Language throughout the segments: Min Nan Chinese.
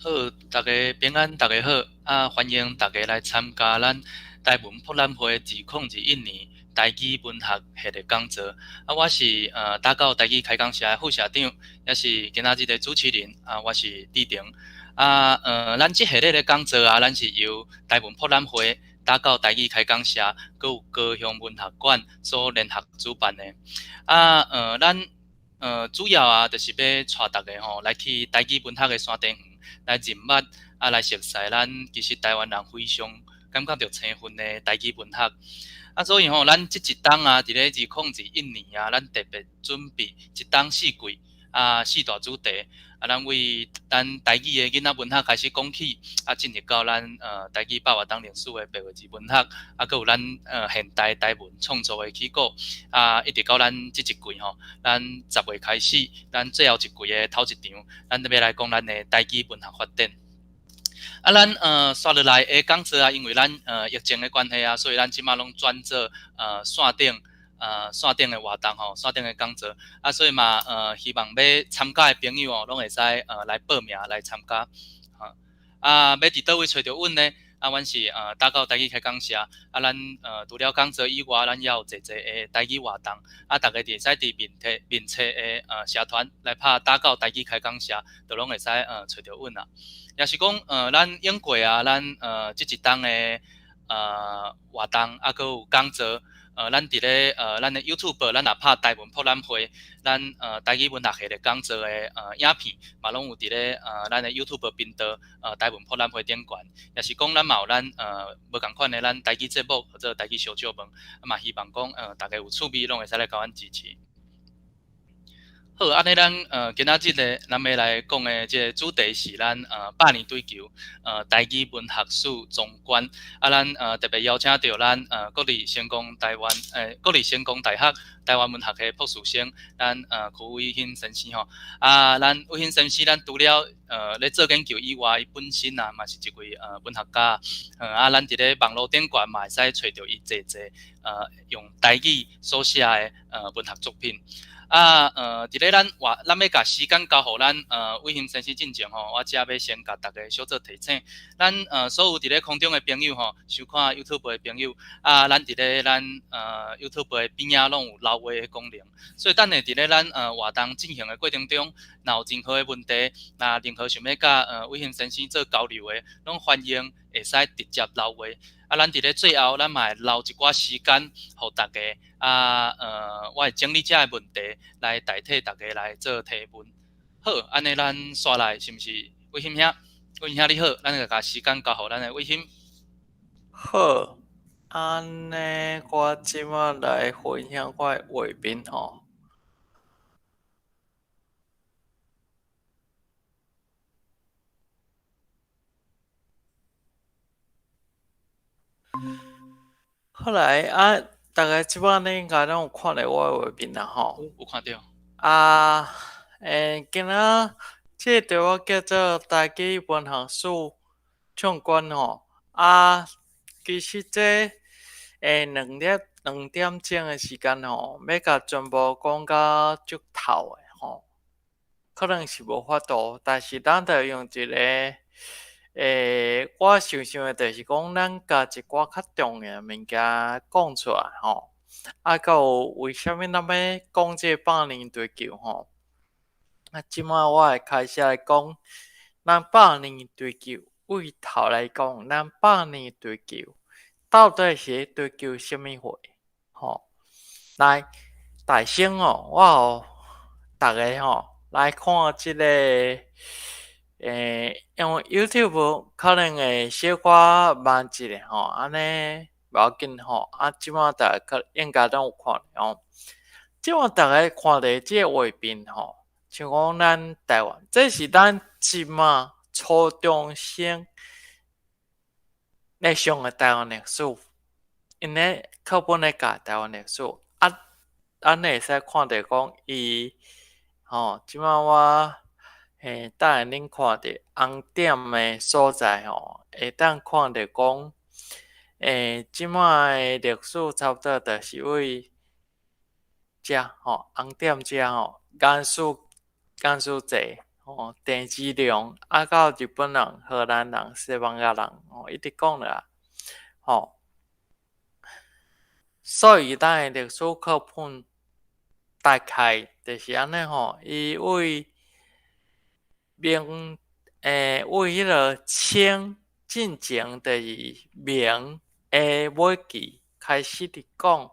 好，大家平安，大家好，啊，歡迎大家來參加咱台文博覽會2021年台語文學系列講座。啊，我是打狗台語開講社的副社長，也是今仔日的主持人。啊，我是志成。啊，咱這系列的講座啊，咱是由台文博覽會、打狗台語開講社，閣有高雄文學館所聯合主辦的。啊，咱主要啊，就是欲帶大家吼來去台語文學的山茶園來認捌啊，來熟悉咱其實台灣人非常感覺著青分的台語文學。啊，所以吼，咱這一冬啊，佇咧2021年啊，咱特別準備一冬四季啊，四大主題啊，咱為咱台語的囡仔文學開始講起，啊，進入到咱台語百外冬歷史的白話字文學，啊，閣有咱現代台文創作的起鼓，啊，一直到咱這一季吼，咱10月開始，咱最後一季的頭一場，咱欲來講咱的台語文學發展。啊，咱紲落來的講座啊，因為咱疫情的關係啊，所以咱這馬攏轉做線頂的活動吼，線頂的講座啊，所以嘛希望欲參加的朋友哦，攏會使來報名來參加。啊，欲佇佗位揣著阮呢？啊，阮是打狗台語開講社，啊，咱除了講座以外，咱也有濟濟的台語活動，啊，逐家會使佇面冊的社團來拍打狗台語開講社，就攏會使揣著阮啊。也是講咱永過啊，咱這一冬的活動啊，閣有講座。咱佇咧咱的 YouTube，咱若拍台文博覽會，咱台語文學系列講座的影片，嘛攏有佇咧咱的 YouTube 頻道台文博覽會頂懸。也是講咱嘛有咱無仝款的咱台語節目，或者台語小借問，啊嘛希望講逐家有趣味，攏會使來共阮支持。好，按呢咱今仔日咧，咱欲來講的這個主題是咱百年追求台語文學史綜觀。啊，咱特別邀請著咱國立成功台灣國立成功大學台灣文學系博士生，咱柯偉興先生吼。啊，咱偉興先生，咱除了咧做研究以外，伊本身啊嘛是一位文學家。啊，咱佇咧網路頂懸嘛會使揣著伊濟濟用台語所寫的文學作品。啊，佇咧咱話，咱欲共時間交予咱偉興先生進前吼，我遮欲先共逐家小做提醒。咱所有佇咧空中的朋友吼，收看 YouTube 的朋友，啊，咱佇咧咱YouTube 的邊仔攏有留話的功能，所以等下佇咧咱活動進行的過程中，若有任何的問題，若任何想欲佮偉興先生做交流的，攏歡迎會使直接留話。啊，咱佇咧最後，咱嘛會留一寡時間，予逐家啊，我會整理遮个問題來代替逐家來做提問。好，按呢咱紲來是毋是偉興兄？偉興兄你好，咱就共時間交予咱的偉興。好，按呢我這馬來分享我的畫面吼。好來啊，逐家這擺呢應該攏有看著我的畫面啦吼。有看著。啊，今仔這個題目叫做台語文學史縱觀吼。啊，其實這2點鐘的時間吼，欲共全部講甲足透的吼，可能是無法度，但是咱著用一個。我想想的就是講，咱共一寡較重要的物件講出來吼，啊，閣有為啥物咱欲講這個百年追求吼？啊，這馬我會開始來講，咱百年追求對頭來講，咱百年追求到底是咧追求啥物貨？吼，來，大聲哦，我予逐家吼來看這個。因為 YouTube 可能會小可慢一下吼，按呢無要緊吼。啊，這馬逐家可應該攏有看吼。這馬逐家看著這個畫面吼，像講咱台灣，這是咱這馬初中生咧上的台灣歷史，𪜶咧課本咧教台灣歷史。啊，咱會使看著講伊吼，這馬我。等下恁看著紅點的所在吼，會當看著講，這馬的歷史差不多就是對遮吼，紅點遮吼，顏書制吼，鄭芝龍啊到日本人、荷蘭人、西班牙人吼，一直講落來，吼。所以咱的歷史課本大概就是按呢吼，伊為明為彼个清進前就是明的尾期開始佇講，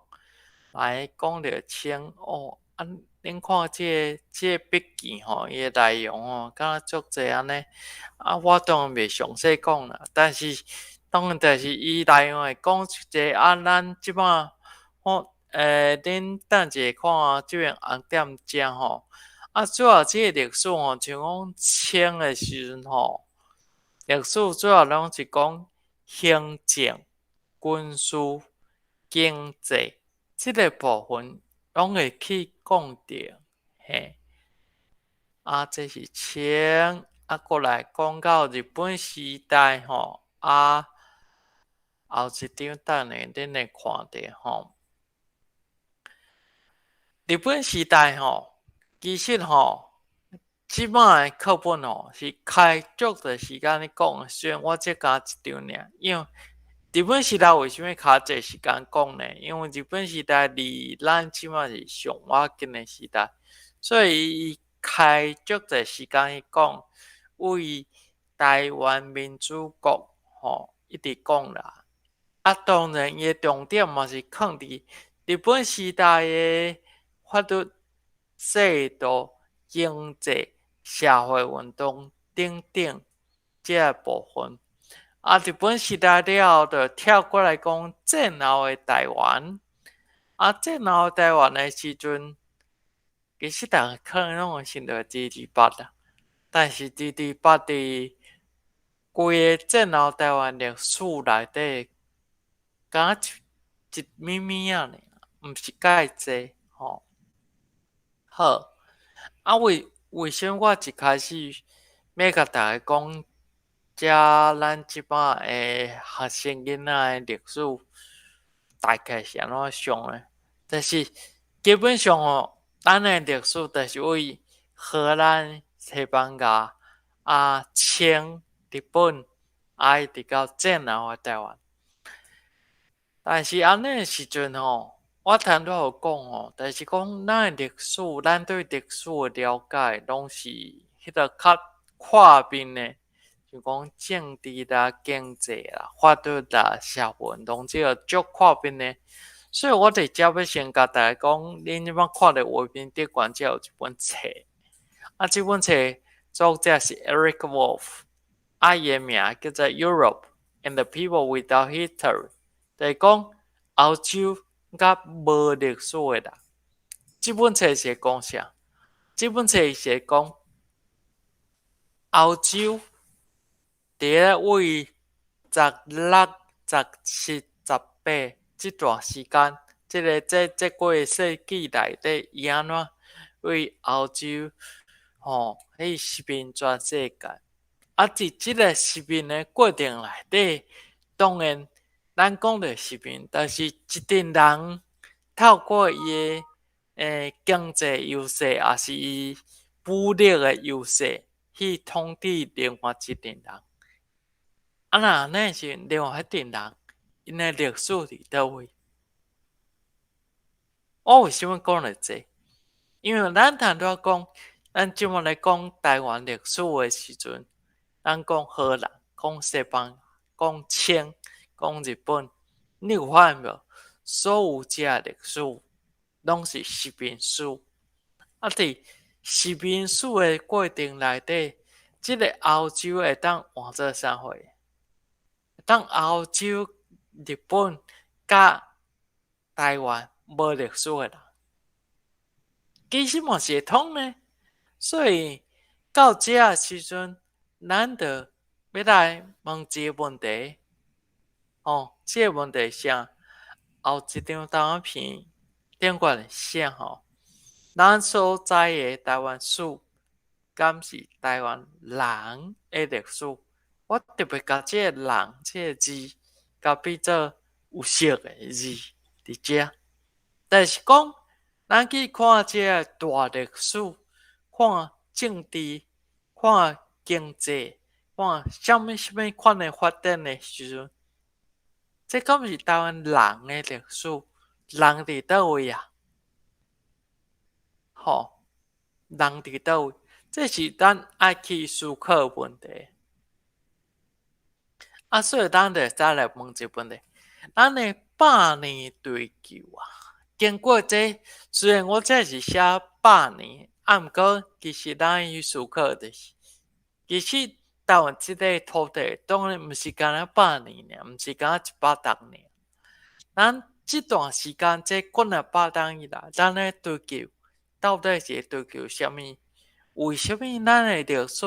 來講著清哦。啊，恁看這個筆記吼，伊的內容吼，敢若足濟按呢。啊，我當然袂詳細講啦，但是當然就是伊內容會講一濟啊，咱這擺我恁等一下看這邊紅點遮吼。啊，主要這個歷史吼，像講清的時陣吼，歷史主要攏是講行政、軍事、經濟這个部分，攏會去講著，嘿。啊，這是清，啊，閣來講到日本時代吼，啊，後一張等下恁會看著吼。日本時代吼，其實吼，這擺的課本吼是開足濟時間咧講，雖然我只加一張爾，因為日本時代為啥物較濟時間講呢？因為日本時代離咱這擺是上倚近的時代，所以伊開足濟時間去講，為台灣民主國吼一直講啦。啊，當然伊的重點嘛是囥佇日本時代的法律制度、經濟、社會運動等等這個部分。啊，日本時代了後，就跳過來講戰後的台灣。啊，戰後台灣的時陣，其實逐家可能攏會想著二二八啦。但是二二八佇規个戰後台灣歷史內底，敢若一一咪咪仔爾，毋是蓋濟吼。好，啊為啥物我一開始欲共逐家講遮咱這擺的學生囡仔的歷史大概是按怎想的？就是基本上吼，咱的歷史就是為荷蘭、西班牙、啊清、日本，啊一直到戰後的台灣。但是按呢的時陣吼，我頭拄仔有講吼，就是講咱的歷史，咱對歷史的了解，攏是彼个較闊面的，像講政治啦、經濟啦、法律啦、社會運動這个足闊面的。所以我佇遮欲先共逐家講，恁這擺看著畫面頂懸遮有一本冊，啊，這本冊作者是 Eric Wolf，啊，伊的名叫做《Europe and the People Without History》，就是講歐洲佮無歷史的人。這本冊是講啥？這本冊是講歐洲佇咧位16、17、18這段時間，這个這幾个世紀內底，伊按怎為歐洲吼去殖民全世界？啊，佇這个殖民的過程內底，當然咱講著殖民，但是一陣人透過伊的經濟優勢，抑是伊武力的優勢，去統治另外一陣人。啊，若按呢時陣，另外彼陣人，𪜶的歷史佇佗位？我為啥物講著這？因為咱頭拄仔講，咱這擺咧講台灣歷史的時陣，咱講荷蘭、講西班牙、講清、講日本，你有發現無？所有這歷史攏是殖民史。啊，佇殖民史的過程內底，這个歐洲會當換做啥貨？當歐洲、日本佮台灣無歷史的人，其實嘛是會通呢。所以到這个時陣，咱就欲來問一个問題，吼，這個問題是啥？後一張投影片頂懸寫吼，咱所知的台灣史，敢是台灣人的歷史？我特別共這个人這个字，共比做有色的字佇遮。就是講，咱去看這个大歷史，看政治、看經濟，看啥物啥物款的發展的時陣，這敢是台灣人的歷史？人佇佗位啊？吼，人佇佗位？這是咱愛去思考的問題。啊，所以咱就再來問一個問題：咱的百年追求啊，經過這，雖然我這是寫百年，啊，毋過其實咱去思考就是，其實台灣這個土地當然毋是干焦百年爾，毋是干焦100冬爾。咱這段時間，這幾若百冬以來，咱咧追求到底是追求啥物？為啥物咱的歷史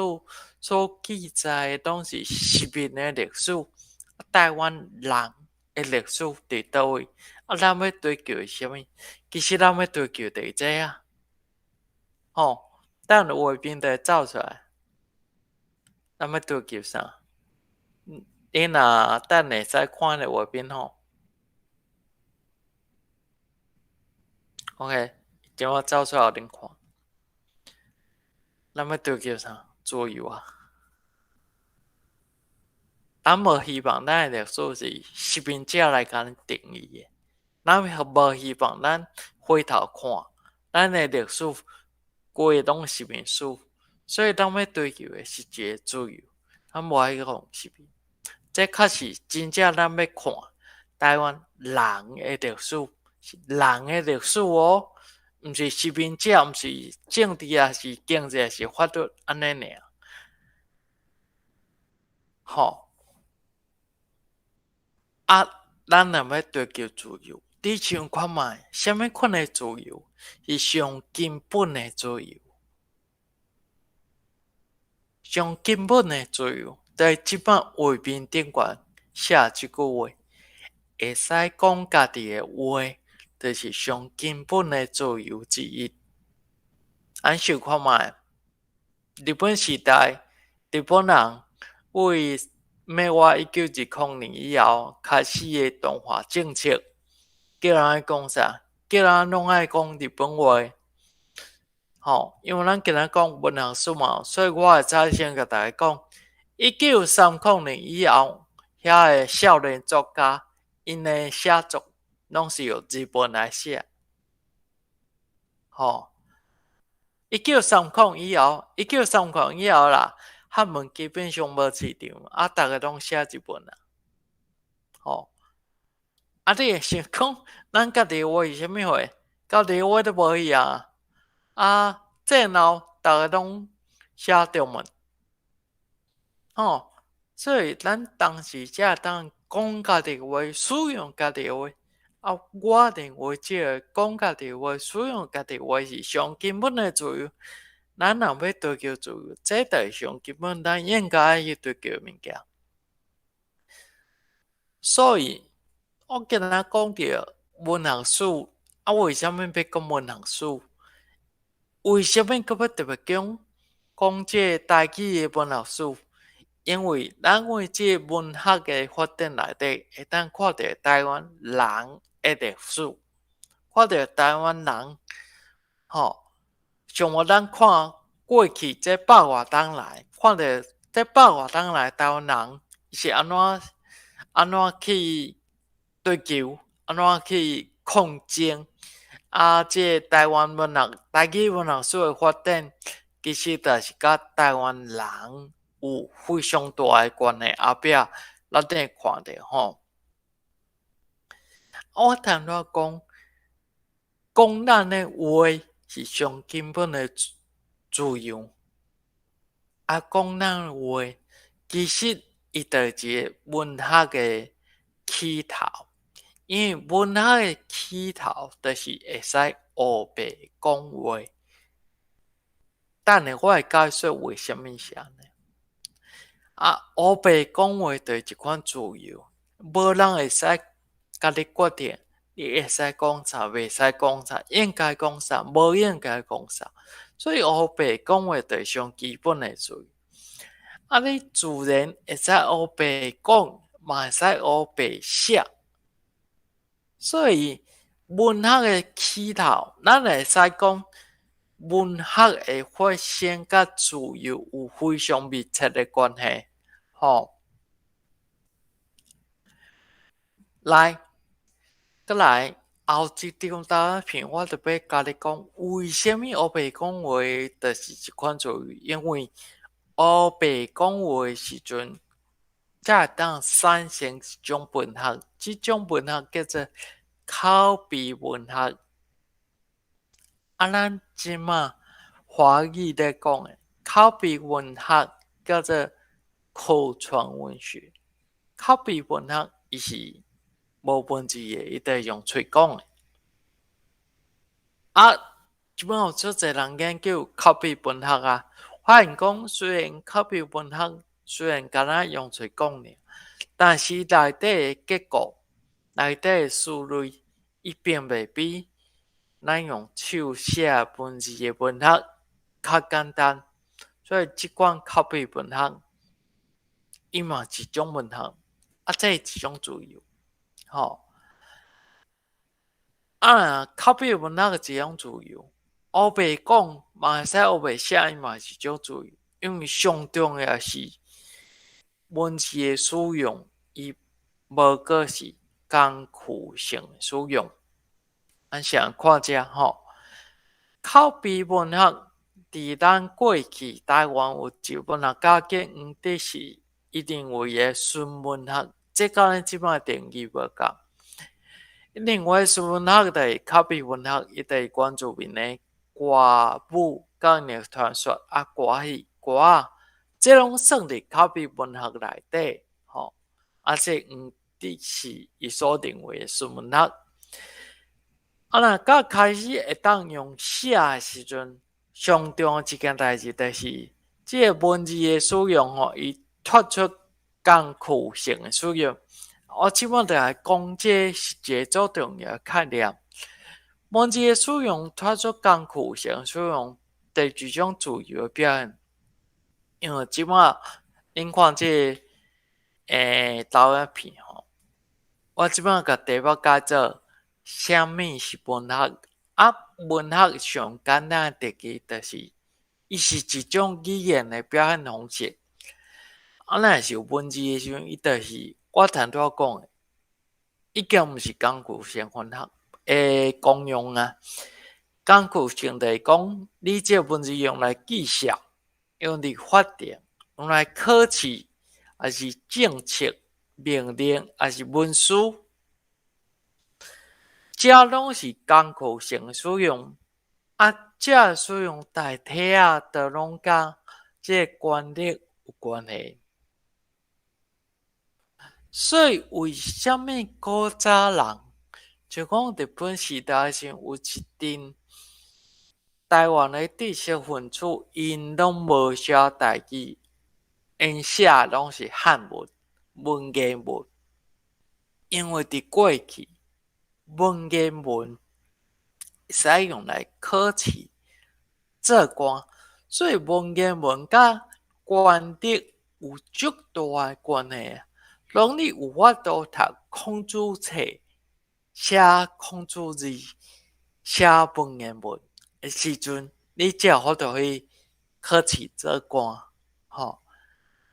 所記載的攏是殖民的歷史？台灣人的歷史佇佗位？啊，咱欲追求的是啥物？其實咱欲追求就是這啊！吼，等下畫面就會走出來。咱欲追求啥？你若等下會使看著畫面吼。OK，這我走出來予恁看。咱欲追求啥？自由啊！咱無希望咱的歷史是殖民者來共咱定義的，咱無希望咱回頭看，咱的歷史規个攏殖民史，所以咱欲追求的是一个自由，咱無愛予殖民。這確實真正咱欲看台灣人的歷史，是人的歷史哦，毋是殖民者，毋是政治，抑是經濟，抑是法律按呢爾。吼！啊，咱若欲追求自由，你想看覓？啥物款的自由是上根本的自由？上根本的自由，就是這擺畫面頂懸寫這句話，會使講家己的話，就是上根本的自由之一。咱想看覓？日本時代，日本人為滅我1920年以後開始的同化政策，叫人愛講啥？叫人攏愛講日本話。吼，因為咱今仔講文學史嘛，所以我會使先共大家講，1930年以後，遐个少年作家，𪜶的寫作攏是用日文來寫。吼，一九三零以後，一九三零以後啦，漢文基本上無市場，啊，逐个攏寫日文啊。吼，啊，你會想講，咱家己話是啥物貨？家己話都無去啊！啊，戰後逐个攏寫中文，吼，所以咱當時才會當講家己話，使用家己話。啊，我認為這个講家己話、使用家己話是上根本的自由。咱若欲追求自由，這就是上根本咱應該愛去追求的物件。所以，我今仔講著文學史，啊，為啥物欲講文學史？為啥物閣欲特別講講這个台語的文學史？因為咱為這个文學的發展內底，會當看著台灣人的歷史，看著台灣人，吼，像我咱看過去這百外冬來，看著這百外冬來台灣人是按怎按怎去追求，按怎去抗爭，啊，這個台灣文學、台語文學史的發展，其實就是佮台灣人有非常大的關係。後壁咱會看著吼。我頭拄仔講，講咱的話是上根本的自由。啊，講咱的話，其實伊就是一个文學的起頭，因為文學的起頭就是會使烏白講話。等下我會解說為啥物是按呢。啊，烏白講話就是一款自由，無人會使共你決定，你會使講啥，袂使講啥，應該講啥，無應該講啥。所以烏白講話就是上基本的自由。啊，你自然會使烏白講，嘛會使烏白寫。所以文學的起頭，咱會使講文學的發生佮自由有非常密切的關係，吼。來，閣來後一張投影片，我就欲共你講，為啥物烏白講話就是這款自由？因為烏白講話的時陣，才會當產生一種文學，這種文學叫做口碑文學。啊，咱這馬華語咧講的口碑文學叫做口傳文學。口碑文學伊是無文字的，伊就是用喙講的。啊，這擺有足濟人研究口碑文學啊，發現講雖然口碑文學雖然敢若用喙講爾，但是內底的結構、內底的思慮，伊並袂比咱用手寫文字的文學較簡單。所以這款口碑文學，伊嘛是一種文學，啊，這是一種自由，吼。啊，口碑文學是一種自由，烏白講嘛會使烏白寫，伊嘛是一種自由，因為上重要是文字的使用，伊無閣是工具性的使用。咱先看這吼，口碑文學佇咱過去台灣有一個文學家叫黃德時，伊認為的純文學，這佮咱這擺定義無仝。伊認為純文學就是口碑文學，伊就是原住民的歌舞、佮𪜶的傳說啊、歌戲、歌仔，這攏算佇口碑文學內底吼。啊，這黃德時伊所認為的純文學。啊，若佮開始會當用寫的時陣，上重要一件代誌就是，這个文字的使用吼，伊脫出工具性的使用。我這擺就來講，這是一个足重要的概念。文字的使用脫出工具性的使用，就是一種自由的表現。因為這擺恁看這个投影片吼，我這擺共題目改做啥物是文學？啊，文學上簡單的定義就是，伊是一種語言的表現方式。啊，若是有文字的時陣，伊就是我頭拄仔講的，已經毋是工具性文學的功用啊。工具性就是講，你這個文字用來記數、用佇法庭、用來考試，抑是政策、命令，抑是文書，這攏是工具性的使用。啊，這个使用大體仔都攏佮這个權力有關係。所以，為啥物古早人就講日本時代時陣有一陣台灣的知識分子，𪜶攏無寫台語，𪜶寫的攏是漢文、文言文。因為佇過去，文言文會使用來考試、做官，所以文言文佮權力有足大的關係。當你有法度讀孔子冊、寫孔子字、寫文言文的時陣，你才有法度去考試做官，吼。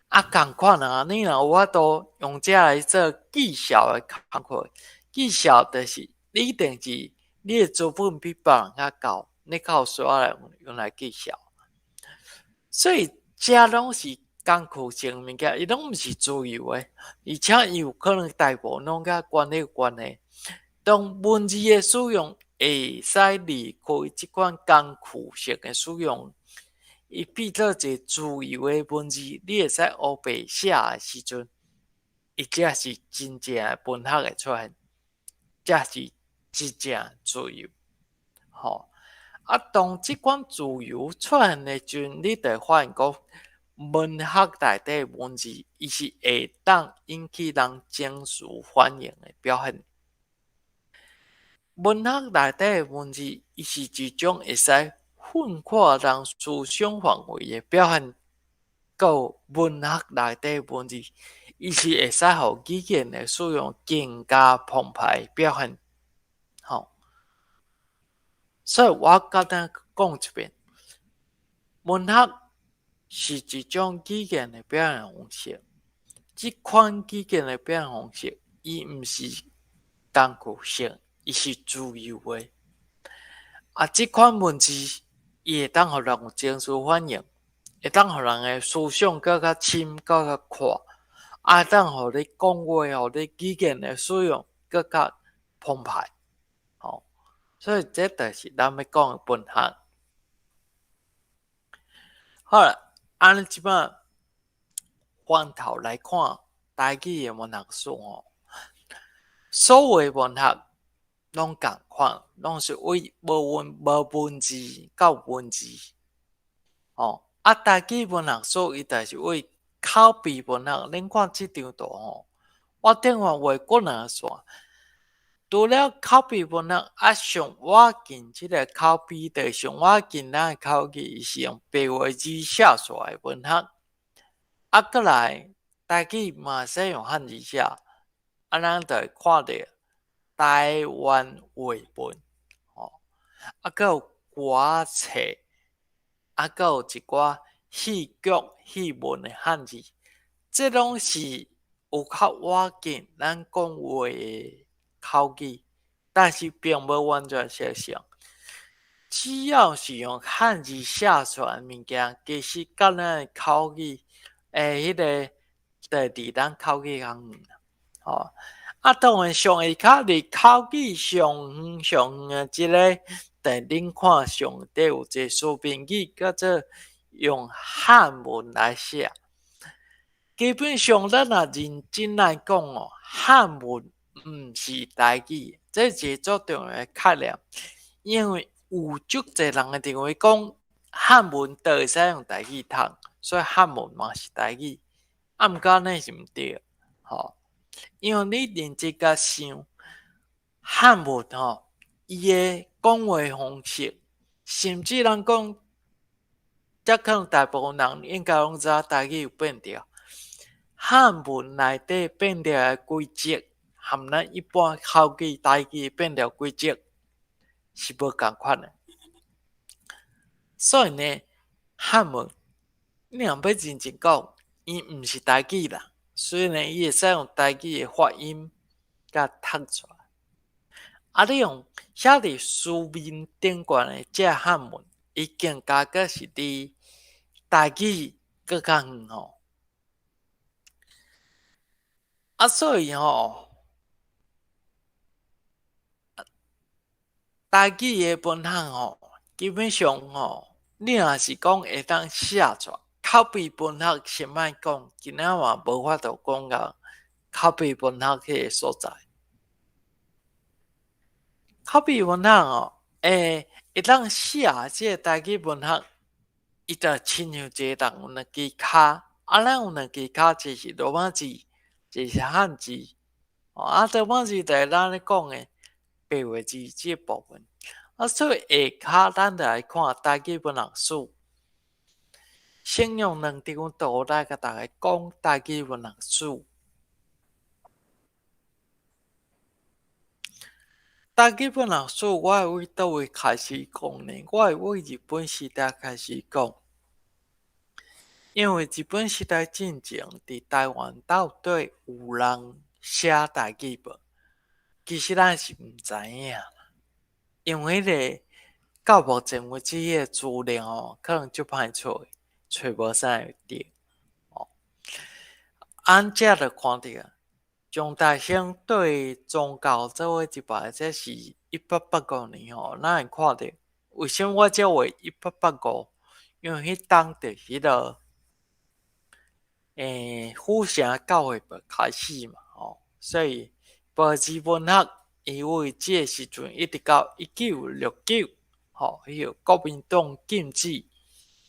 啊，仝款啊，你若有法度用這來做記數的工課，記數就是你一定是你的資本比別人較高，你較有需要來用來記數。所以這攏是工具性的物件，伊攏毋是自由的，而且伊有可能大部分攏佮權力有關係。當文字的使用會使離開這款工具性的使用，伊變做一个自由的文字，你會使烏白寫的時陣，伊才是真正的文學的出現，才是真正自由。吼，啊，當這款自由出現的時陣，你就會發現講，文學內底文字，伊是會當引起人情緒反應的表現。文學內底的文字，伊是一種會使訓闊人思想範圍的表現。閣有文學內底文字，伊是會使予語言的使用更加澎湃的表現。吼，所以我簡單講一遍，文學是一種語言的表現方式。這款語言的表現方式，伊毋是工具性，伊是自由的。啊，這款文字，伊會當予人有情緒反應，會當予人的思想閣較深、閣較闊，啊，會當予你講話，予你語言的使用閣較澎湃。吼，所以這就是咱欲講的文學。好啦，按呢這擺翻頭來看台語的文學史吼，所有的文學攏仝款，攏是為無文字到文字，吼。啊，台語文學史伊就是為口碑文學。恁看這張圖吼，我頂懸畫過兩線。除了口碑文學，啊，上倚近這个口碑，就是上倚近咱的口語，伊是用白話字寫出來的文學。啊，閣來台語嘛會使用漢字寫，啊，咱就會看著台灣話文，吼，啊，閣有歌仔冊，啊，閣有一寡戲劇、戲文的漢字，這攏是有較倚近咱講話的口語，但是並無完全相像。只要是用漢字寫出來的物件，其實佮咱的口語，彼个就離咱口語較遠啦，吼。啊，當然上下跤離口語上遠上遠的這个，就恁看上底有一个書面語，叫做用漢文來寫。基本上，咱若認真來講哦，漢文毋是台語，這是一個足重要的概念。因為有足濟人會認為講漢文都會使用台語讀，所以漢文嘛是台語。啊，毋過按呢是毋對，吼。因為你認真共想，漢文吼，伊的講話方式，甚至人講，這可能大部分人應該攏知影台語有變調。漢文內底變調的規則，和咱一般口語台語變調規則是無仝款的。所以呢，漢文你若欲認真講，伊毋是台語啦。雖然伊會使用台語的發音共讀出來，啊，你用寫佇書面頂懸的這漢文，伊更加閣是離台語閣較遠吼。啊，所以吼，台語的文學吼，基本上吼，你若是講會當寫出來，口碑文學先莫講，今仔嘛無法度講到口碑文學彼个所在。口碑文學吼，會當寫這个台語文學，伊就親像一个人有兩支跤，啊，咱有兩支跤，一个是羅馬字，一个是漢字。啊，羅馬字就是咱咧講的白話字這个部分。啊，所以下跤咱就來看台語文學史。先用兩張圖來共大家講台語文學史。台語文學史，我會為佗位開始講呢？我會為日本時代開始講，因為日本時代進前，佇台灣到底有人寫台語無？其實咱是毋知影，因為彼个到目前為止，彼个資料吼，可能足歹揣，揣無啥會著。哦，按這就看著，張大仙對宗教做伙入拜，這是1885年吼，咱會看著為啥物我才畫一八八五？因為彼當就是彼个，府城教會就開始嘛，吼，所以白字文學因為這个時陣一直到1969，吼，彼个國民黨禁止，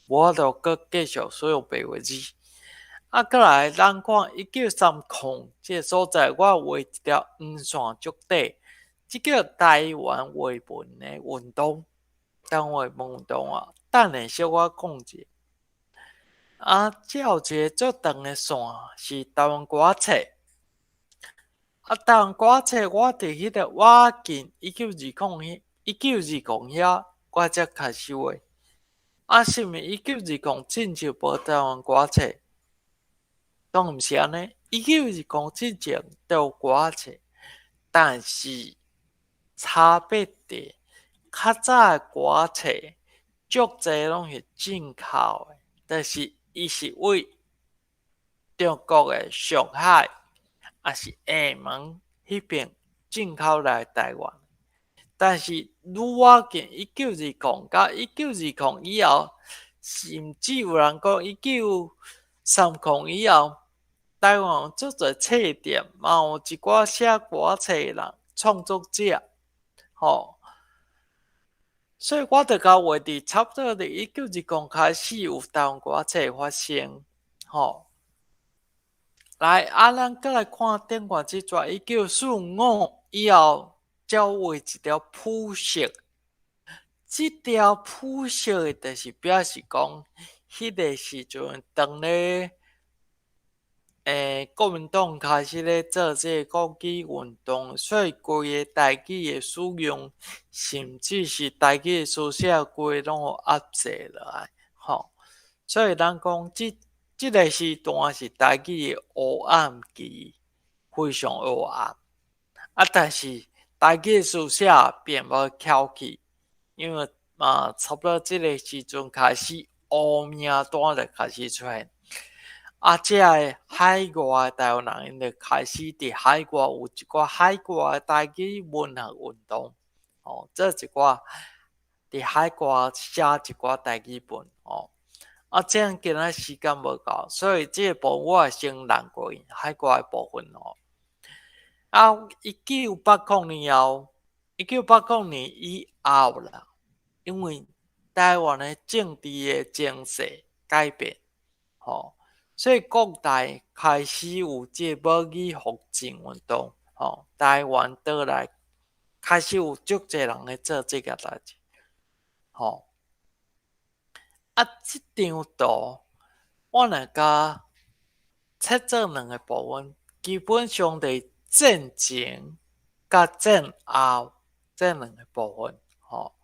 無法度閣繼續使用白話字。啊，閣來，咱看1930這个所在，我畫一條黃線足短，這叫台灣話文的運動，台灣話文運動啊。等下小可講者。啊，這有一个足長的線是台灣歌仔冊。啊，台灣歌仔冊，我佇彼个我近1920彼，1920遐我才開始畫。啊，是毋是1920進前無台灣歌仔冊？當然毋是按呢，1920進前就有歌仔冊，但是差別佇較早的歌冊足濟攏是進口的，就是伊是為中國的上海，抑是廈門彼爿進口來台灣。但是愈倚近1920佮1920以後，甚至有人講1930以後，台灣有足濟冊店，嘛有一寡寫歌冊的人創作者，吼。所以我就共畫佇差不多佇1920開始有台灣歌冊的發生，吼。來，啊，咱閣來看頂懸這逝1945以後，才畫一條譜色。這條譜色的，就是表示講，彼个時陣當咧，國民黨開始咧做這個國語運動，所以規个台語的使用，甚至是台語的書寫，規个攏予壓制落來，吼。所以咱講，這個時段是台語的黑暗期，非常黑暗。啊，但是台語的書寫並無翹去，因為嘛，差不多這個時陣開始，烏名單就開始出現。啊，這个海外的台灣人，𪜶就開始佇海外有一寡海外的台語文學運動，吼，做一寡佇海外寫一寡台語文，吼。啊，這樣今仔時間無夠，所以這個部分我會先繞過去，海外的部分吼。啊，1980年後，1980年以後啦，因為台灣的政治的情勢改變，吼，所以國內開始有這個母語復振運動，吼，台灣島內開始有足濟人咧做這個代誌，吼。啊，這張圖我若共切做兩個部分，基本上佇戰前佮戰後這兩個部分，吼。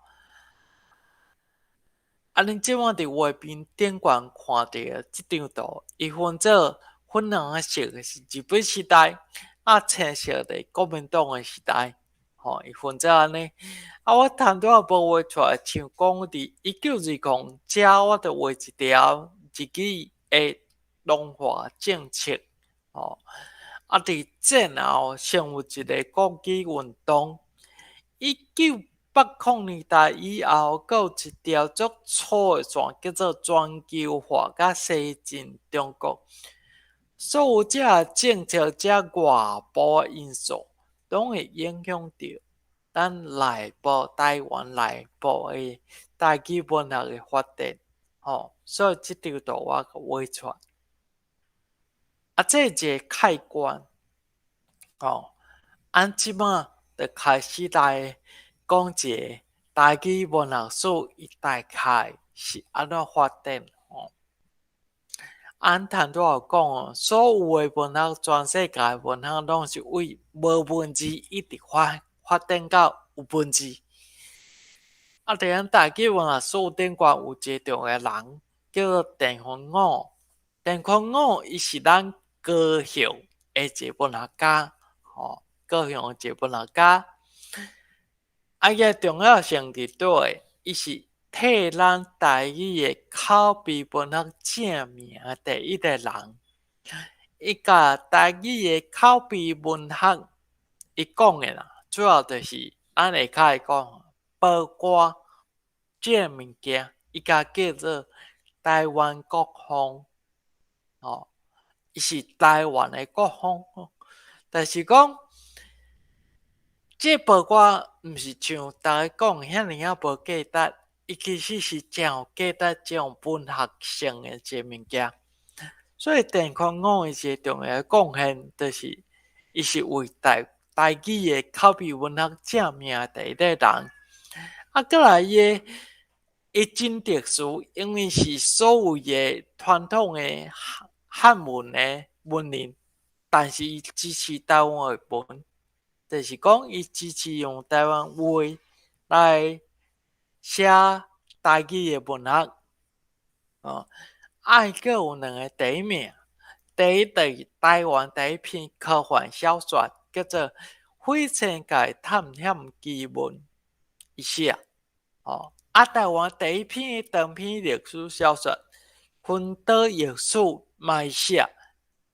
啊，恁這擺佇畫面頂懸看著這張圖，伊分做粉紅色的是日本時代，啊，青色的國民黨的時代，吼，伊分做按呢。啊，我頭拄仔無畫出來，像講佇1920遮，我就畫一條日語的農化政策，吼。啊，佇戰後成為一个國語運動。1980年代以後，閣有一條足粗的線，叫做全球化佮西進中國。所有這个政策、這外部的因素，攏會影響著咱內部台灣內部的台語文學的發展，吼。所以這張圖我閣畫出來。啊，這是一個開關，吼。按這擺就開始來講一个台語文學史，伊大概是按怎發展，吼。按頭拄仔有講哦，所有的文學，全世界的文學攏是為無文字一直發展到有文字。啊，佇咱台語文學史頂懸有一個重要人，叫做鄭坤五。鄭坤五伊是咱高雄的一個文學家，吼，高雄的一個文學家。啊，伊的重要性佇佗位？伊是替咱台語的口碑文學正名的第一个人。伊共台語的口碑文學，伊講的啦，主要就是咱下跤會講報歌這个物件，伊共叫做台灣國風，吼，伊是台灣的國風，但是講這報歌毋是像逐家講遐爾仔無價值，伊其實是誠有價值、誠有文學性的一个物件。所以鄭坤五伊一個重要的貢獻，就是伊是為台語的口碑文學正名的第一個人。啊，閣來伊的伊真特殊，因為是所謂的傳統的漢文的文人，但是伊支持台灣話文，就是講伊支持用台灣話來寫台語的文學，哦，啊，伊閣有兩个第一名，第一就是台灣第一篇科幻小說，叫做《火星界探險奇聞》，伊寫，哦，啊，台灣第一篇長篇歷史小說《薰島逆史》嘛伊寫，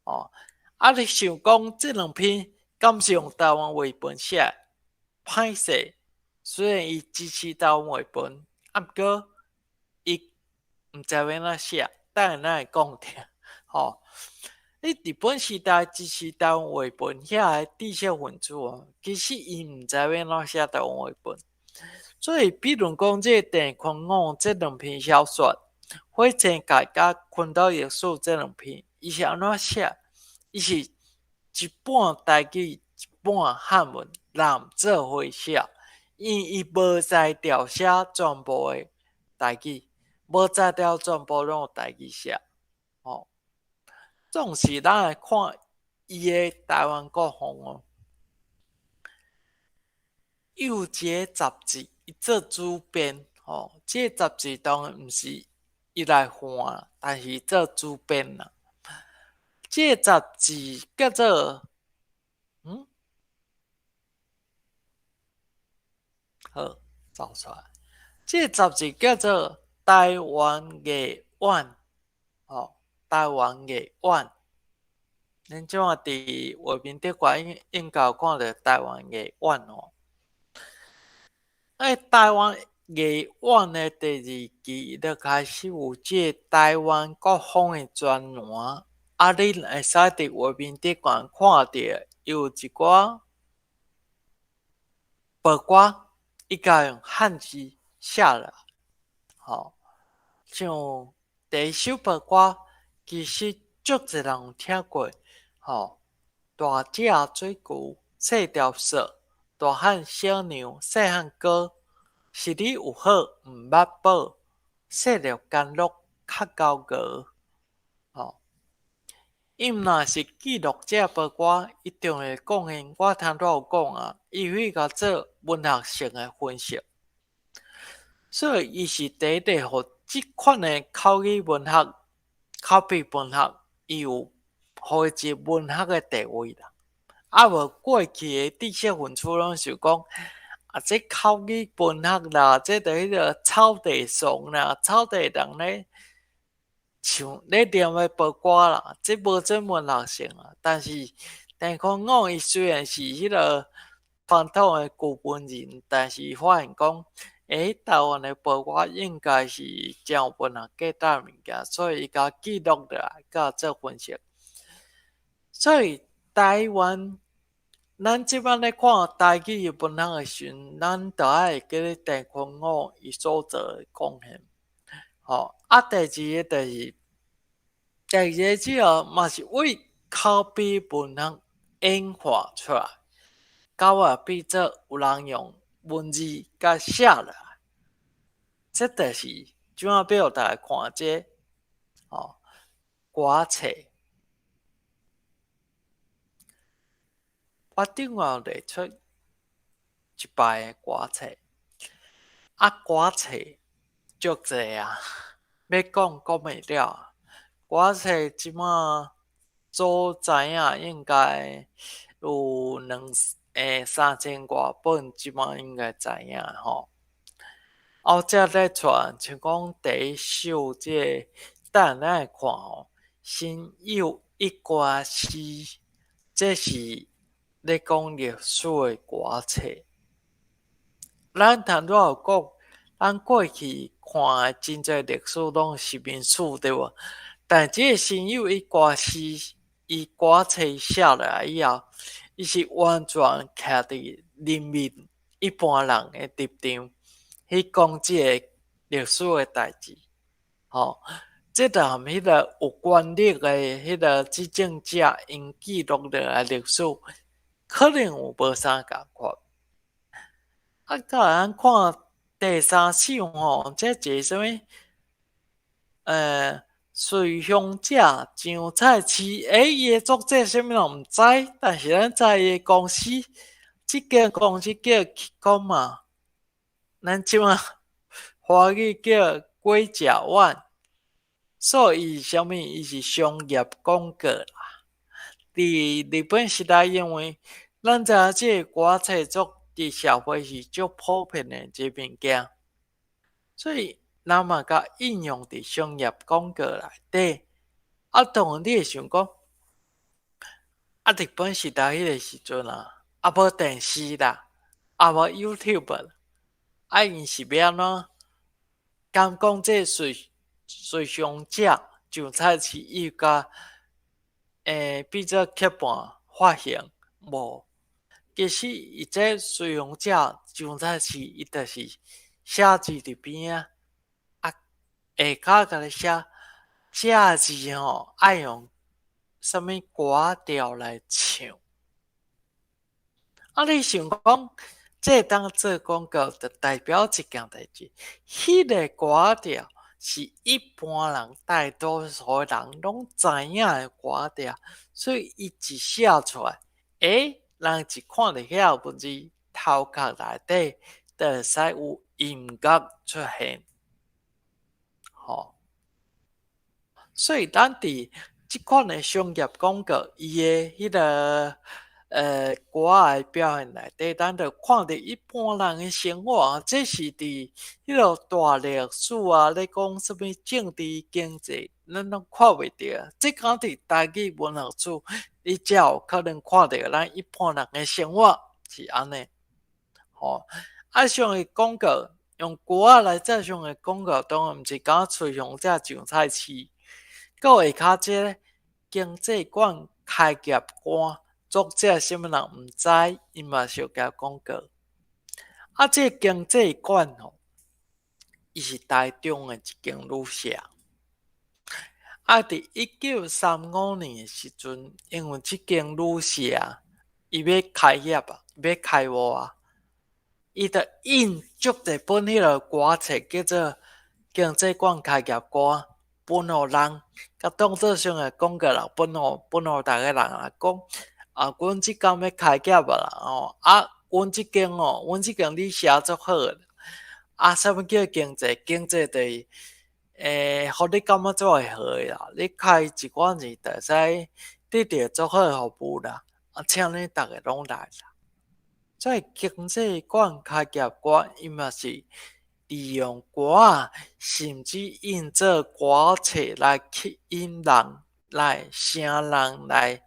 哦，啊，你想講這兩篇敢是用台灣話本寫？歹勢，雖然伊支持台灣話本，啊，毋過伊毋知欲按怎寫，等下咱會講著，吼。你日本時代支持台灣話本遐个知識分子哦，其實伊毋知欲按怎寫台灣話本，所以比如講這個鄭坤五這兩篇小說，《火星界》佮《薰島逆史》這兩篇，伊是按怎寫？伊是一半台語，一半漢文摠做伙寫，因為伊無才調寫全部的台語，無才調全部攏用台語寫，吼。總是咱來看伊的台灣國風哦，有一個雜誌，伊做主編，吼，這个雜誌當然毋是伊來換，但是伊做主編啦。這个雜誌叫做，嗯，好，找出來。這個雜誌叫做《台灣藝苑》，吼。台灣藝苑，恁這馬佇畫面頂懸應應該有看著台灣藝苑哦。欸，台灣藝苑的第二期就開始有這个台灣國風的專欄，啊，恁會使佇畫面頂懸看著有一寡報歌，伊共用漢字寫落來，吼，像第一首報歌。其實足濟人有聽過，吼，大隻水牛，細條索，大漢小娘，細漢哥，是你有好毋捌報，細粒甘露較厚熬，吼。伊毋若是記錄這報歌，伊重要貢獻，我頭拄有講啊，伊去共做文學性的分析，所以伊是第一个予這款的口語文學。口筆文學，伊有予伊一个文學的地位啦。啊，無過去的知識分子攏想講，啊，這口語文學啦，這就彼个草地倯啦，草地人咧唱咧念的報歌啦，這無啥文學性啊。但是鄭坤五伊雖然是彼个傳統的舊文人，但是伊發現講，欸，台灣的報歌應該是誠有文學價值的物件，所以伊共記錄落來，佮做分析。所以台灣，咱這擺咧看台語的文學的時陣，咱著愛會記咧鄭坤五伊所做的貢獻。吼，啊，第二个就是，第二个這個嘛是為口筆文學演化出來，到尾變做有人用文字共寫落來，這就是這擺欲予大家看這个，吼，歌冊。我頂下有列出一排的歌冊，啊，歌冊足濟啊，欲講講袂了。歌冊這擺所知影應該有兩欸三千外本，這擺應該知影吼。啊，我這列出來，像講第一首這个，等下咱會看吼，辛酉一歌詩，這是咧講歷史的歌冊。咱頭拄仔有講，咱過去看的真濟歷史攏是民史，對無？但這个辛酉一歌詩，伊歌冊寫落來以後，伊是完全徛佇人民一般人的立場去講這个歷史的代誌，吼。這就和彼个有權力的彼个執政者𪜶記錄落來歷史，可能有無相仝款。啊，再來咱看第三首吼，這一个啥物？隨鄉者張菜市，欸，伊的作者啥物人毋知，但是咱知伊的公司，這間公司叫乞講嘛。咱這馬華語叫過食碗，所以伊是啥物？伊是商業廣告啦。佇日本時代，因為咱知影這个歌冊足佇社會是足普遍的一个物件，所以人嘛共應用佇商業廣告內底。啊，當然你會想講，啊，日本時代彼个時陣啊，猶無電視啦，猶無 YouTube，啊，𪜶是欲按怎？敢講這隨隨上者上菜市伊有共變做刻板發行？無，其實伊這隨行者上菜市，伊就是寫字佇邊仔，啊，下跤共你寫，這字吼愛用啥物歌調來唱。啊，你想講，這會當做廣告，就代表一件代誌，彼个歌調是一般人大多數的人攏知影的歌調，所以伊一寫出來，欸，人一看著遐個文字，頭殼內底就會使有音樂出現，吼。所以咱佇這款的商業廣告，伊的彼个歌的表現內底，咱就看著一般人的生活，這是佇彼个大歷史啊，咧講啥物政治經濟，咱攏看袂著。這敢佇台語文學史，你才有可能看著咱一般人的生活是按呢。吼，啊，商業廣告用歌仔來做商業廣告，當然毋是敢若隨行者上菜市，閣下跤這个經濟館開業歌，作者啥物人毋知，伊嘛商業廣告。啊，這个經濟館吼，伊是台中的一間旅社。啊，佇1935年的時陣，因為這間旅社伊欲開業啊，欲開幕啊，伊就印足濟本彼个歌冊，叫做《經濟館開業歌》，分予人，共當做商業廣告啦，分予逐个人來講，啊，阮這工欲開業啊啦吼，啊，阮這間哦，阮這間旅社足好的，啊，啥物叫經濟？經濟就是，予你感覺足會好的啦，你開一寡錢就會使得著足好的服務啦，啊，請恁逐个攏來啦。所以經濟館開業歌，伊嘛是利用歌仔，甚至印做歌冊來吸引人來請人來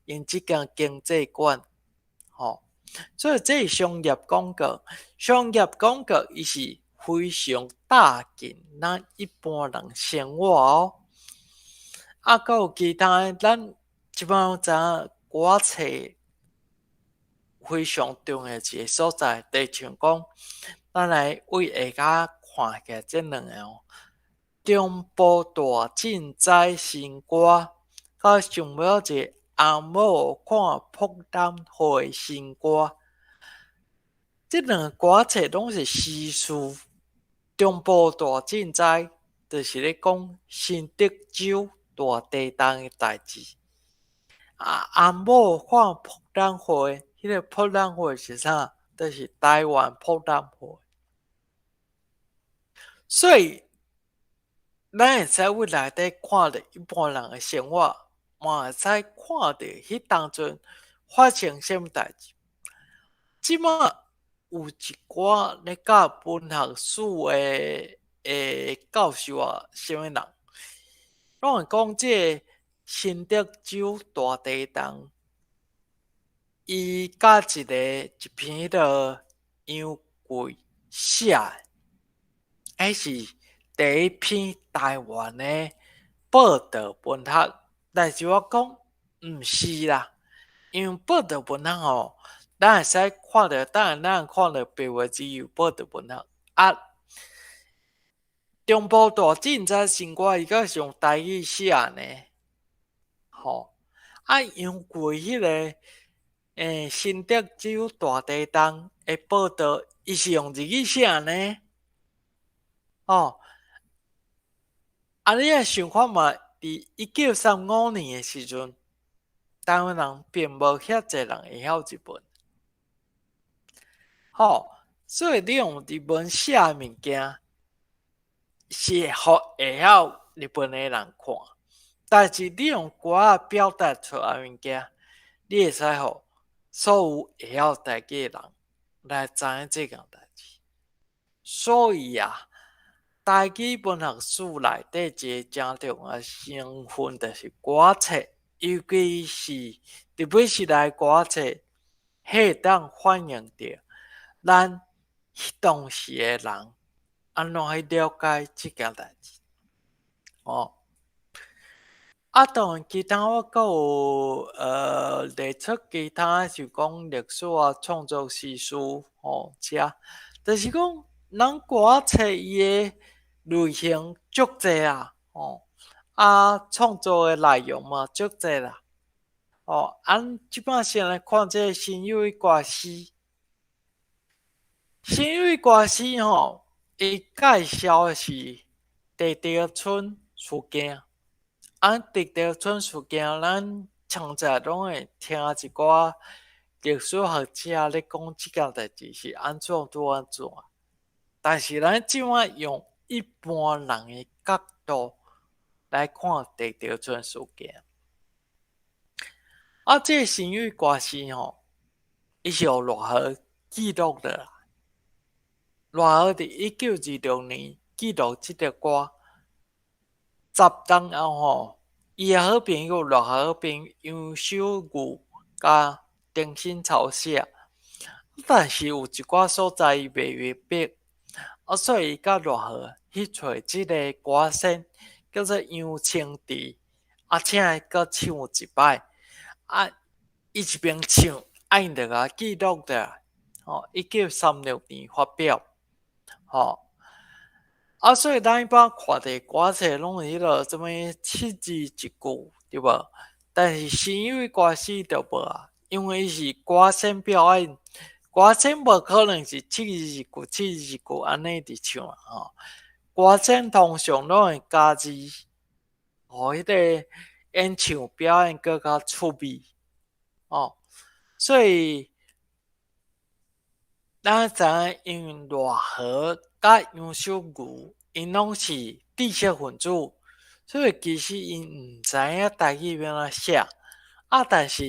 𪜶這間經濟館，吼。所以這是商業廣告，商業廣告伊是非常貼近咱一般人生活哦。啊，閣有其他的，咱這擺攏知影歌冊非常重要一个所在，就像講，咱來對下跤看起來這兩个哦，中部大震災新歌，佮上尾仔一個翁某看博覽會新歌，這兩个歌冊攏是時事。中部大震災就是咧講新竹州大地震的代誌。啊，翁某看博覽會，彼个博覽會是啥？就是台灣博覽會。所以，咱會使對內底看著一般人的生活，嘛會使看著彼當陣發生啥物代誌。這擺有一寡咧教文學史的教授啊，啥物人，攏會講這個新竹州大地震，伊佮一个一篇彼个楊貴寫的，彼是第一篇台灣的報導文學。但是我講毋是啦，因為報導文學吼，咱會使看著，當然咱看著白話字有報導文學啊。中部大震災新歌，伊閣是用台語寫呢，吼啊，楊貴彼个新竹州大地震的報導，伊是用日語寫呢，吼啊，你若想看覓，佇1935年的時陣，台灣人並無遐濟人會曉日文，吼，所以你用日文寫的物件，是予會曉日本的人看，但是你用歌仔表達出來物件，你會使予所有會曉台語的人來知影這件代誌。所以啊，台語文學史內底一个誠重要成分，就是歌冊，尤其是日本時代歌冊，彼會當反映著咱彼當時的人按怎去了解這件代誌。哦，啊，當然其他我閣有列出其他是講歷史啊、創作時事吼遮，就是講咱歌冊伊的類型足濟啊，吼，啊，創作的內容嘛足濟啦，吼，啊，這擺先來看這个新有歌詩，新有歌詩吼，伊介紹的是地頭村事件。啊，地頭村事件，咱常常攏會聽一寡歷史學者咧講這件代誌是按怎拄按怎，但是咱這擺用一般人的角度來看地頭村事件。啊，這个新有歌詩吼，伊是予賴和記錄落來。賴和佇1926年記錄這條歌。10冬後吼，伊的好朋友賴和好朋友楊守愚佮丁新潮寫，但是有一寡所在伊袂明白，啊，所以伊佮賴和去揣這个歌仙，叫做楊清池，啊，請伊閣唱一擺，啊，伊一邊唱，啊，𪜶就共記錄落來，吼，1936年發表，吼。啊，所以咱一般看著歌冊攏是彼落啥物七字一句，對無？但是新有歌詩就無啊，因為伊是歌仙表演，歌仙無可能是七字一句、七字一句按呢佇唱啊吼。歌仙通常攏會加字，予彼个演唱表演閣較趣味，哦。所以咱知影，因為賴和佮楊守愚，𪜶攏是知識分子，所以其實𪜶毋知影台語欲按怎寫，啊，但是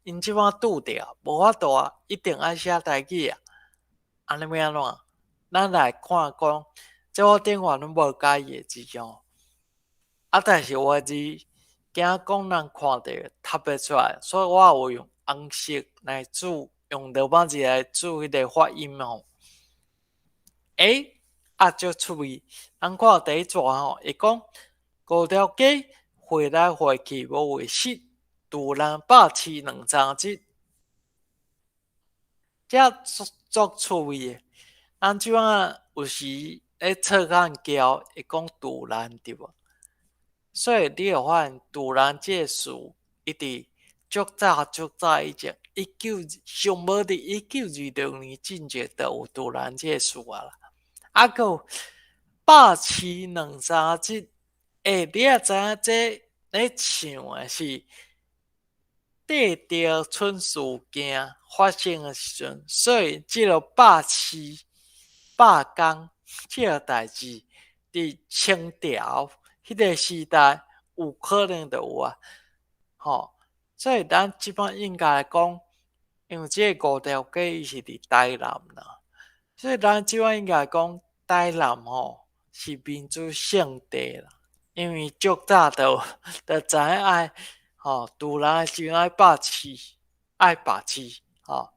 𪜶這擺拄著，無法度啊，一定愛寫台語啊。按呢欲按怎？咱來看講，這我頂懸攏無佮意的字哦。啊，但是有的字驚講人看著讀袂出來，所以我有用紅色來注，用羅馬字來注彼个發音哦。欸，啊，足趣味。咱看第一逝吼，伊講五條街回來回去無位失，杜蘭百市兩三日。這足足趣味的。咱這擺有時咧唱漢橋會講杜蘭對無？所以你會發現杜蘭這个詞，伊佇足早足早以前，一九上無佇1926年進前就有杜蘭這个詞啊啦。啊，閣有百市兩三日，欸，你也知影這咧唱的是地頭村事件發生的時陣，所以這个百市罷工這个代誌，佇清朝彼个時代有可能就有啊，吼。所以咱這擺應該講，因為這个五條街伊是佇台南啦，所以咱這擺應該講台南吼是民主聖地啦，因為足早就知影愛吼，杜蘭的時陣愛罷市，愛罷市，吼。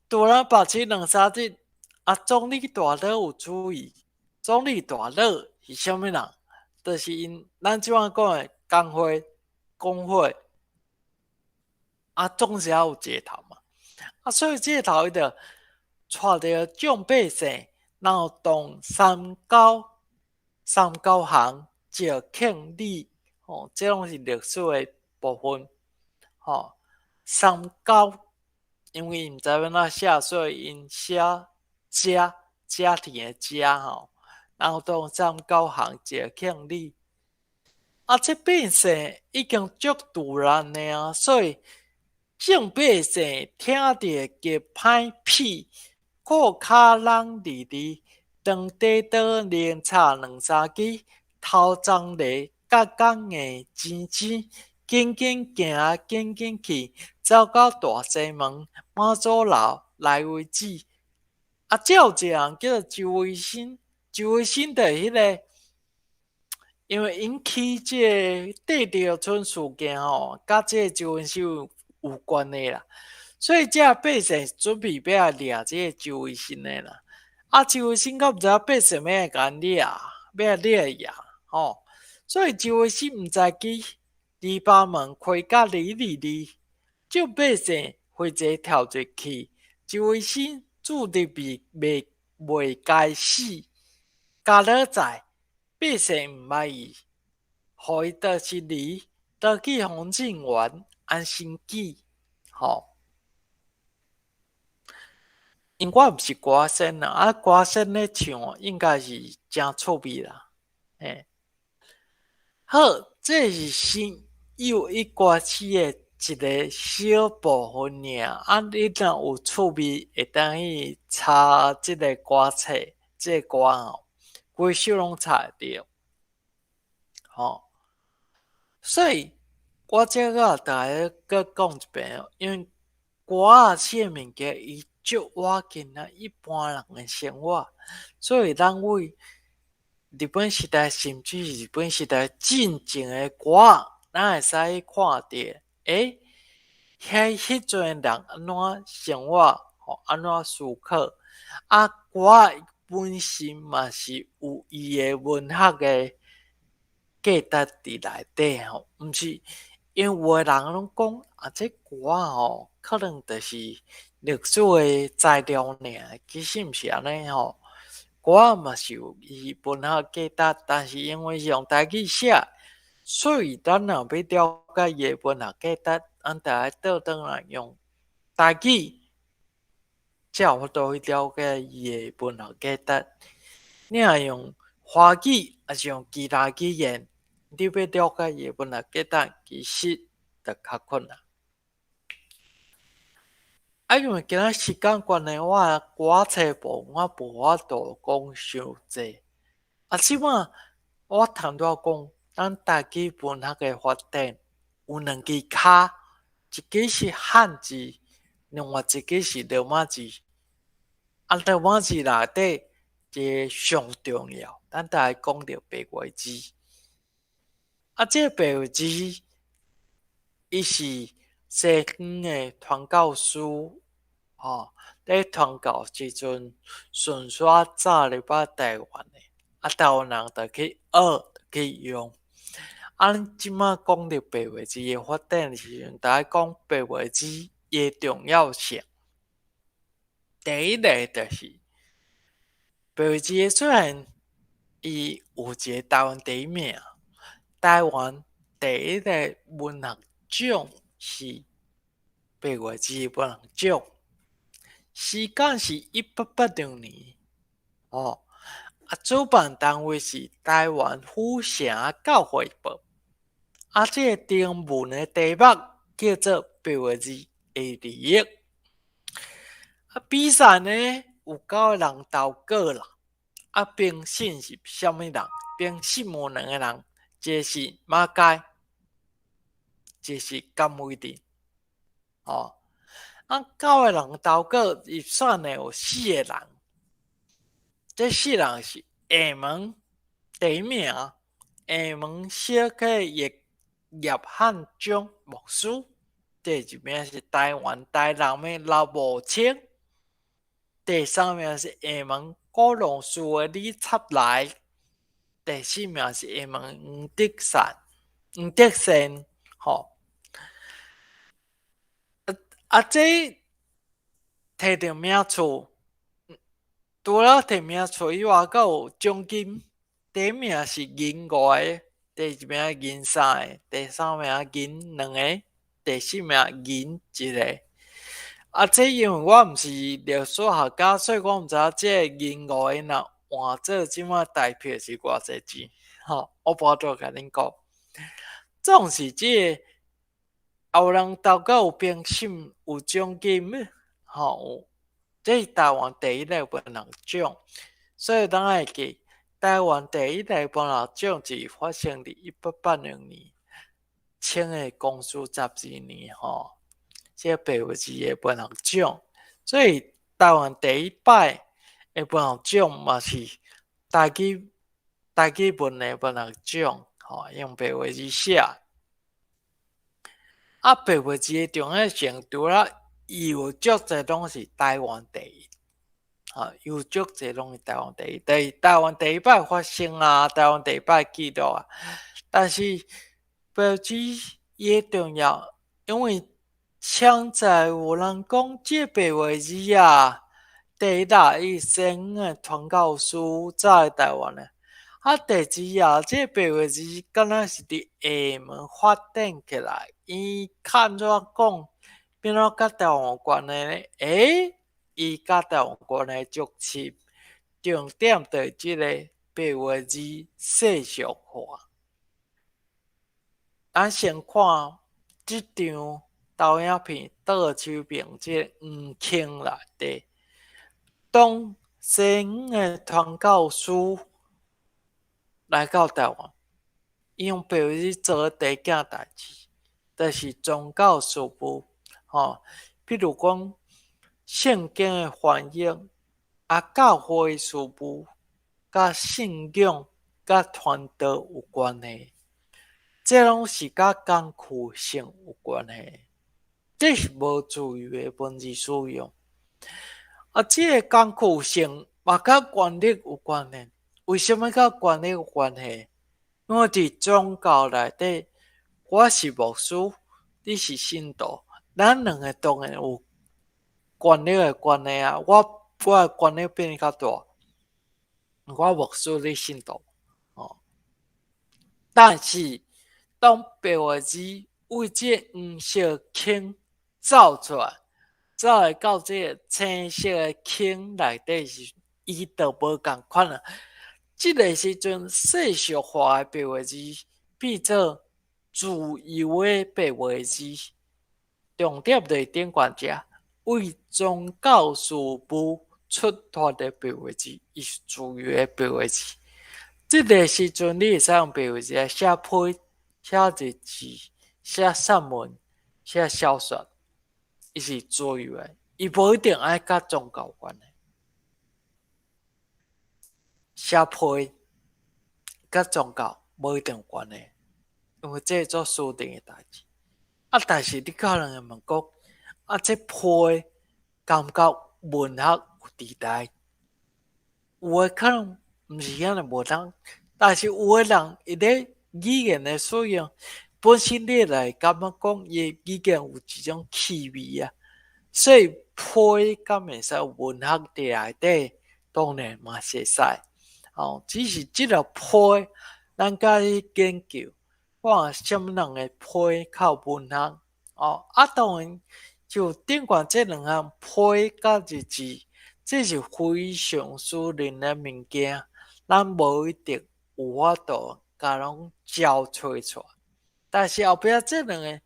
杜蘭罷市兩三日，啊，總理大佬有注意，總理大佬是啥物人？就是𪜶咱這擺講的工會、工會，啊，總是愛有一個頭嘛。啊，所以這个頭伊就帶著眾百姓，然後動三九三九行石慶里，吼，這攏是歷史的部分，吼。三九，因為毋知欲按怎寫，所以𪜶寫遮遮田的遮吼，然後動三九行石慶里。啊，這百姓已經足突然的啊，所以眾百姓聽著極歹屁，褲跤籠離離，長短刀連插兩三支，頭鬃犁角角硬尖尖，緊緊行啊緊緊去，走到大西門媽祖樓來為止。啊，這有一個人叫做周維新，周維新就是彼個，因為𪜶起這个帝廟村事件吼，佮這個周維新有關係啦，所以這百姓準備欲來掠這個周維新的啦。啊，周維新閣毋知影百姓欲來共𪜶掠，欲來掠伊啊，吼！所以周維新毋知記，籬笆門開甲離離離，眾百姓齊齊跳入去，周維新注入去未未該死，加好在百姓毋捌伊，予伊倒失離，倒去豐進園安身居，吼。因為我毋是歌仔仙啦，啊歌仔仙咧唱應該是誠趣味啦，嘿。好，這是新有一歌詞的一个小部分爾。啊，你若有趣味，會當去查這个歌冊，這个歌吼，規首攏查會著。吼，所以我這個逐家閣講一遍，因為歌仔這个物件，伊足倚近咱一般人的生活，所以咱為日本時代，甚至是日本時代進前的歌，咱會使去看著，欸，彼彼陣的人按怎生活，吼，按怎思考，啊，歌本身嘛是有伊的文學的價值佇內底吼，毋是因為有的人攏講啊，這歌吼，可能就是歷史的材料爾，其實毋是按呢吼。歌嘛是有伊文學價值，但是因為是用台語寫，所以咱若欲了解伊的文學價值，咱著愛倒轉來用台語，才有法度去了解伊的文學價值。你若用華語，抑是用其他語言，你欲了解伊的文學價值，其實就較困難。啊，因為今仔時間關係，我歌冊部分我無法度講傷濟。啊，這擺我頭拄仔講，咱台語文學的發展有兩支跤，一支是漢字，另外一支是羅馬字。啊，羅馬字內底一個上重要，咱著愛講著白話字。啊，這個白話字，伊是西方的傳教士，吼，咧傳教時陣順紲走入來台灣的，啊，台灣人就去學，去用。啊，咱這擺講著白話字的發展的時陣，著愛講白話字伊的重要性。第一个就是白話字的出現，伊有一个台灣第一名，台灣第一个文學獎是白話字文學獎，時間是1886年，哦，啊，主辦單位是台灣府城教會報，啊，這个徵文的題目叫做白話字的利益。啊，比賽呢有九個人投稿啦，啊，評審是啥物人？評審有兩個人，一個是馬偕，一個是甘為霖，哦，啊，九個人投稿入選的有四個人，這四個人是廈門第一名，廈門小溪葉葉漢章牧師，第二名是台灣台南的劉無清，第三名是廈門鼓浪嶼的李插來，第四名是廈門黃德善，黃德善，吼。啊，這提著名次，除了提名次以外，閣有獎金。第一名是銀五個，第二名銀三個，第三名銀兩個，第四名銀一個。啊，這因為我毋是歷史學家，所以我毋知影這個銀五個若換做這擺台票是偌濟錢，吼，我無法度共恁講。總是這個。有人投稿有評審有獎金，吼，這是台灣第一个文學獎，所以咱會記台灣第一個文學獎是發生佇1880年，清的光緒12年吼，這個白話字的文學獎。所以台灣第一擺的文學獎嘛是台語文的文學獎，吼，用白話字寫。啊，白話字的重要性，除了伊有足濟攏是台灣第一，吼，有足濟攏是台灣第一，台灣第一擺發生啊，台灣第一擺記錄啊。但是白話字伊的重要，因為搶在有人講這白話字啊，第一啦，伊先的傳教士走來台灣的。啊，第二啊，這個白話字敢若是佇廈門發展起來，伊較按怎講，變怎佮台灣有關係呢？欸，伊佮台灣關係足深，重點就是這個白話字世俗化。咱先看這張投影片倒手邊這個黃框內底，當西方的傳教士來到台灣，伊用白話字做第一件代誌，就是宗教事務，吼，比如講聖經的翻譯，啊，教會事務，佮信仰、佮傳道有關係，這攏是佮工具性有關係，這是無自由的文字使用。啊，這個工具性嘛，佮權力有關係。為啥物佮權力有關係？因為佇宗教內底，我是牧師，你是信徒，咱兩个當然有權力的關係啊。我的權力比你較大，我牧師，你信徒，哦。但是當白話字為這個黃色框走出來，走來到這個青色的框內底時，伊就無仝款啊。這个時陣世俗化的白話字變做自由的白話字，重點就是頂懸這為宗教事務出發的白話字，伊是自由的白話字。這个時陣你會使用白話字來寫批、寫日誌、寫散文、寫小說，伊是自由的，伊無一定愛佮宗教有關係。寫批佮宗教無一定有關係，因為這做私人的代誌。啊，但是你可能會問講，啊，這批敢佮文學有佇內？有的可能毋是遐爾無通，但是有的人伊咧語言的使用，本身你來感覺講伊的語言有一種氣味啊，所以批敢會使有文學佇內底，當然嘛是會使。哦，只是這個批，咱該去研究，看啥物人的批較有文學。哦，啊，當然就頂懸這兩項批佮日誌，這是非常私人的物件，咱無一定有法度共攏交揣出來。但是後壁這兩个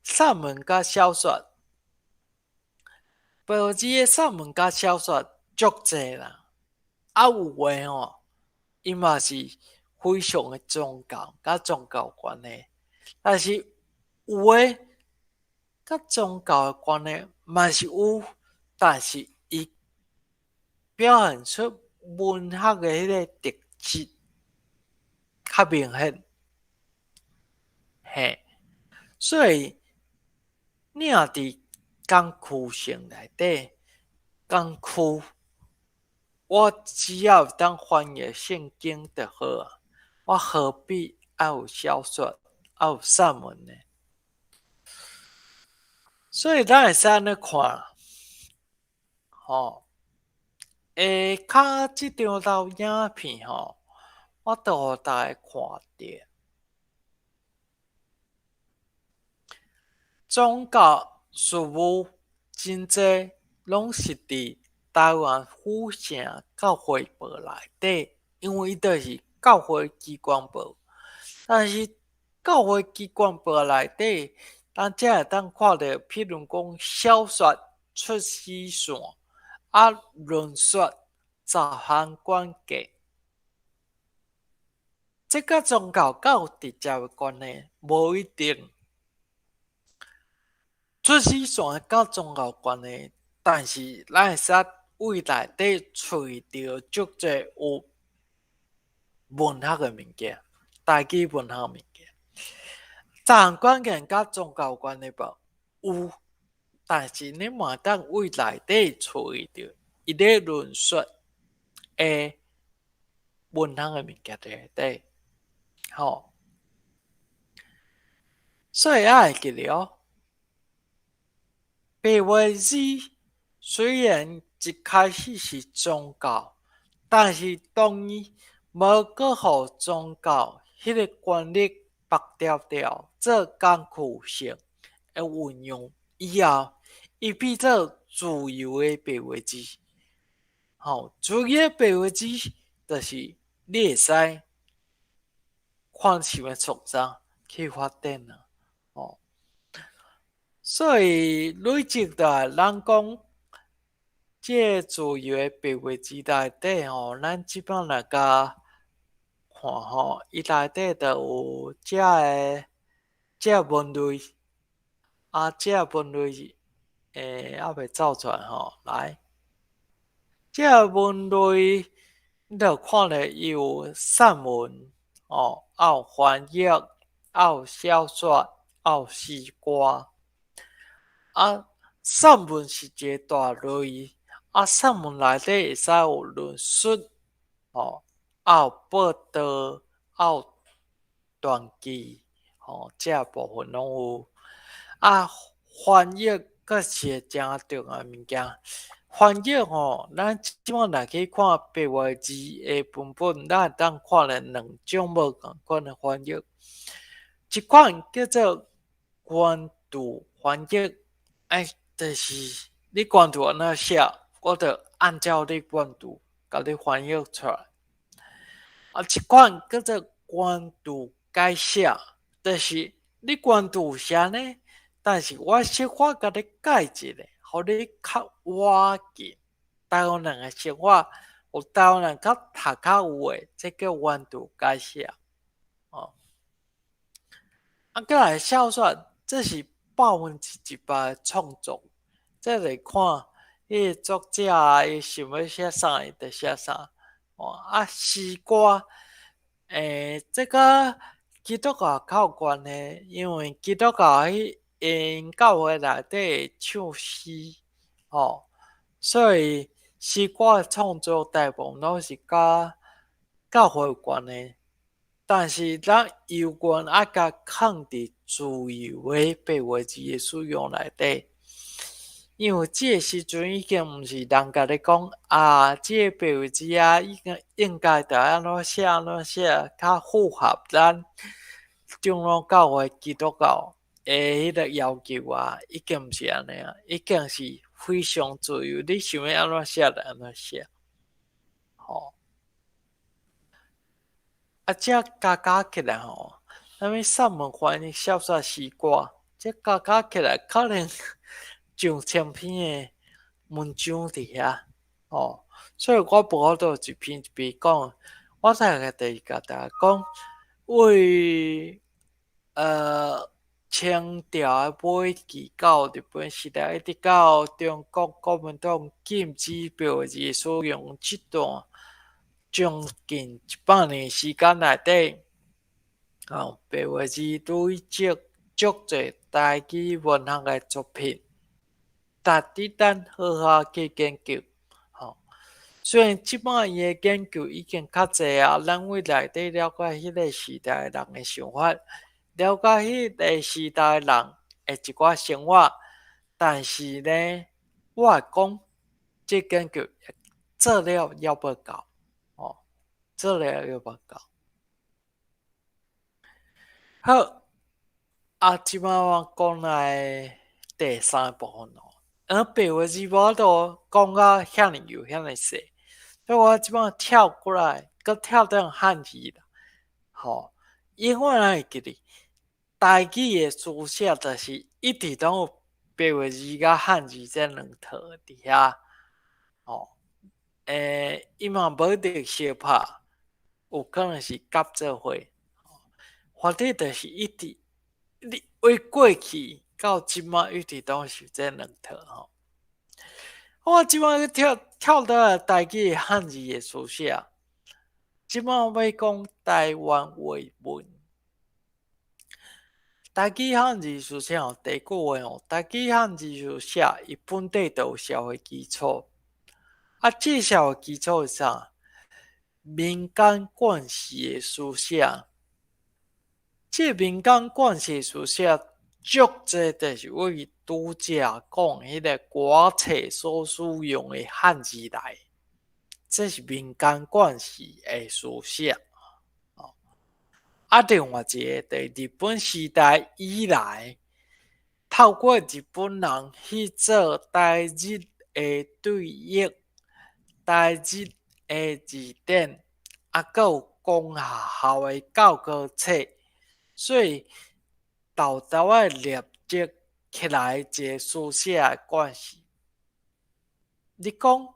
散文佮小說，白話字的散文佮小說足濟啦，啊有的吼，伊嘛是非常的宗教，佮宗教有關係，但是有的佮宗教的關係嘛是有，但是伊表現出文學的彼个特質較明顯，嘿，所以你若佇工具性內底，工具。我只要會當翻譯聖經就好啊，我何必愛有小說，愛有散文呢？所以咱會使按呢看，吼，下跤這張投影片吼，我都予大家看著。宗教事務真濟攏是佇台灣府城教會報內底，因為伊就是教會機關報。但是教會機關報內底，咱才會當看著，譬如講小說出死線，啊，論說十項關鍵，這佮宗教敢有直接的關係？無一定。出死線佮宗教有關係，但是咱會使對內底揣著足濟有文學的物件，台語文學的物件。十項關鍵佮宗教有關係無？有，但是你嘛會當對內底揣著伊咧論述的文學的物件佇內底，吼。所以愛會記得哦，白話字雖然一開始是宗教，但是當伊無閣予宗教彼个權力縛牢牢做工具性的運用以後，伊變做自由的白話字。吼，自由的白話字就是你會使看想欲創啥去發展啊，吼。所以累積落來，咱講這个自由的白話字內底吼，咱這擺來共看吼，伊內底就有這个這個分類，啊，這個分類猶未走出來吼，來，這個分類你就看著伊有散文，吼，啊有翻譯，啊有小說，啊有詩歌。啊，散文是一個大類，啊，散文內底會使有論述，吼，啊有報道，啊有傳記，吼，這部分攏有。啊，翻譯閣是一個誠重要的物件。翻譯吼，咱這擺若去看白話字的文本，咱會當看著兩種無仝款的翻譯。一款叫做原著翻譯，欸，就是你原著按怎寫，我就按照你原著共你翻譯出來。啊，一款叫做原著改寫，就是你原著是按呢，但是我小可共你改一下，予你較倚近台灣人的生活，予台灣人較讀較有的，這叫原著改寫。哦，啊，閣來小說，這是100%的創作，這就是看彼个作者伊想欲寫啥，伊就寫啥。哦，啊，詩歌，這佮基督教較有關係，因為基督教彼𪜶教會內底會唱詩，吼，所以詩歌的創作大部分攏是佮教會有關係。但是咱猶原愛共囥佇自由的白話字的使用內底，因為這个時陣已經毋是人共你講啊，這个白話字啊，已經應該著按怎寫按怎寫，較符合咱長老教會基督教的彼个要求啊，已經毋是按呢啊，已經是非常自由，你想欲按怎寫就按怎寫，吼。啊，這加加起來吼，啥物散文、翻譯、小說、詩歌，這加加起來可能上千篇的文章佇遐，吼，所以我無法度一篇一篇講，我大概就是共大家講，為清朝的尾期到日本時代，一直到中國國民黨禁止白話字使用這段將近100年時間內底，吼，白話字累積足濟台語文學的作品，值得咱好好去研究。吼，雖然這擺伊的研究已經較濟啊，咱對內底了解彼个時代人的想法，了解彼个時代人的一寡生活，但是呢，我會講，這研究做了猶無夠，吼，做了猶無夠。好，啊，這擺我講來第三部分咯。白話字無法度講甲遐爾幼遐爾細，所以我這擺跳過來，閣跳轉漢字啦，吼，永遠咱會記得，台語的書寫就是一直攏有白話字佮漢字這兩套佇遐，吼。伊嘛無一定相拍，有可能是合做伙。反正就是一直，你為過去到這馬一直攏是這兩套吼。我這馬閣跳跳倒來台語漢字的書寫，這馬欲講台灣話文。台語漢字書寫吼，第一句話吼，台語漢字書寫，伊本底就有社會基礎。啊，這社會基礎是啥？民間慣勢的書寫。這民間慣勢書寫，足濟就是為拄才講彼个歌冊所使用的漢字來。這是民間慣勢的書寫。啊，另外一个就是日本時代以來，透過日本人去做台日的對譯、台日的字典，啊，閣有公學校的教科冊，所以沓沓仔累積起來一个書寫的慣勢。你講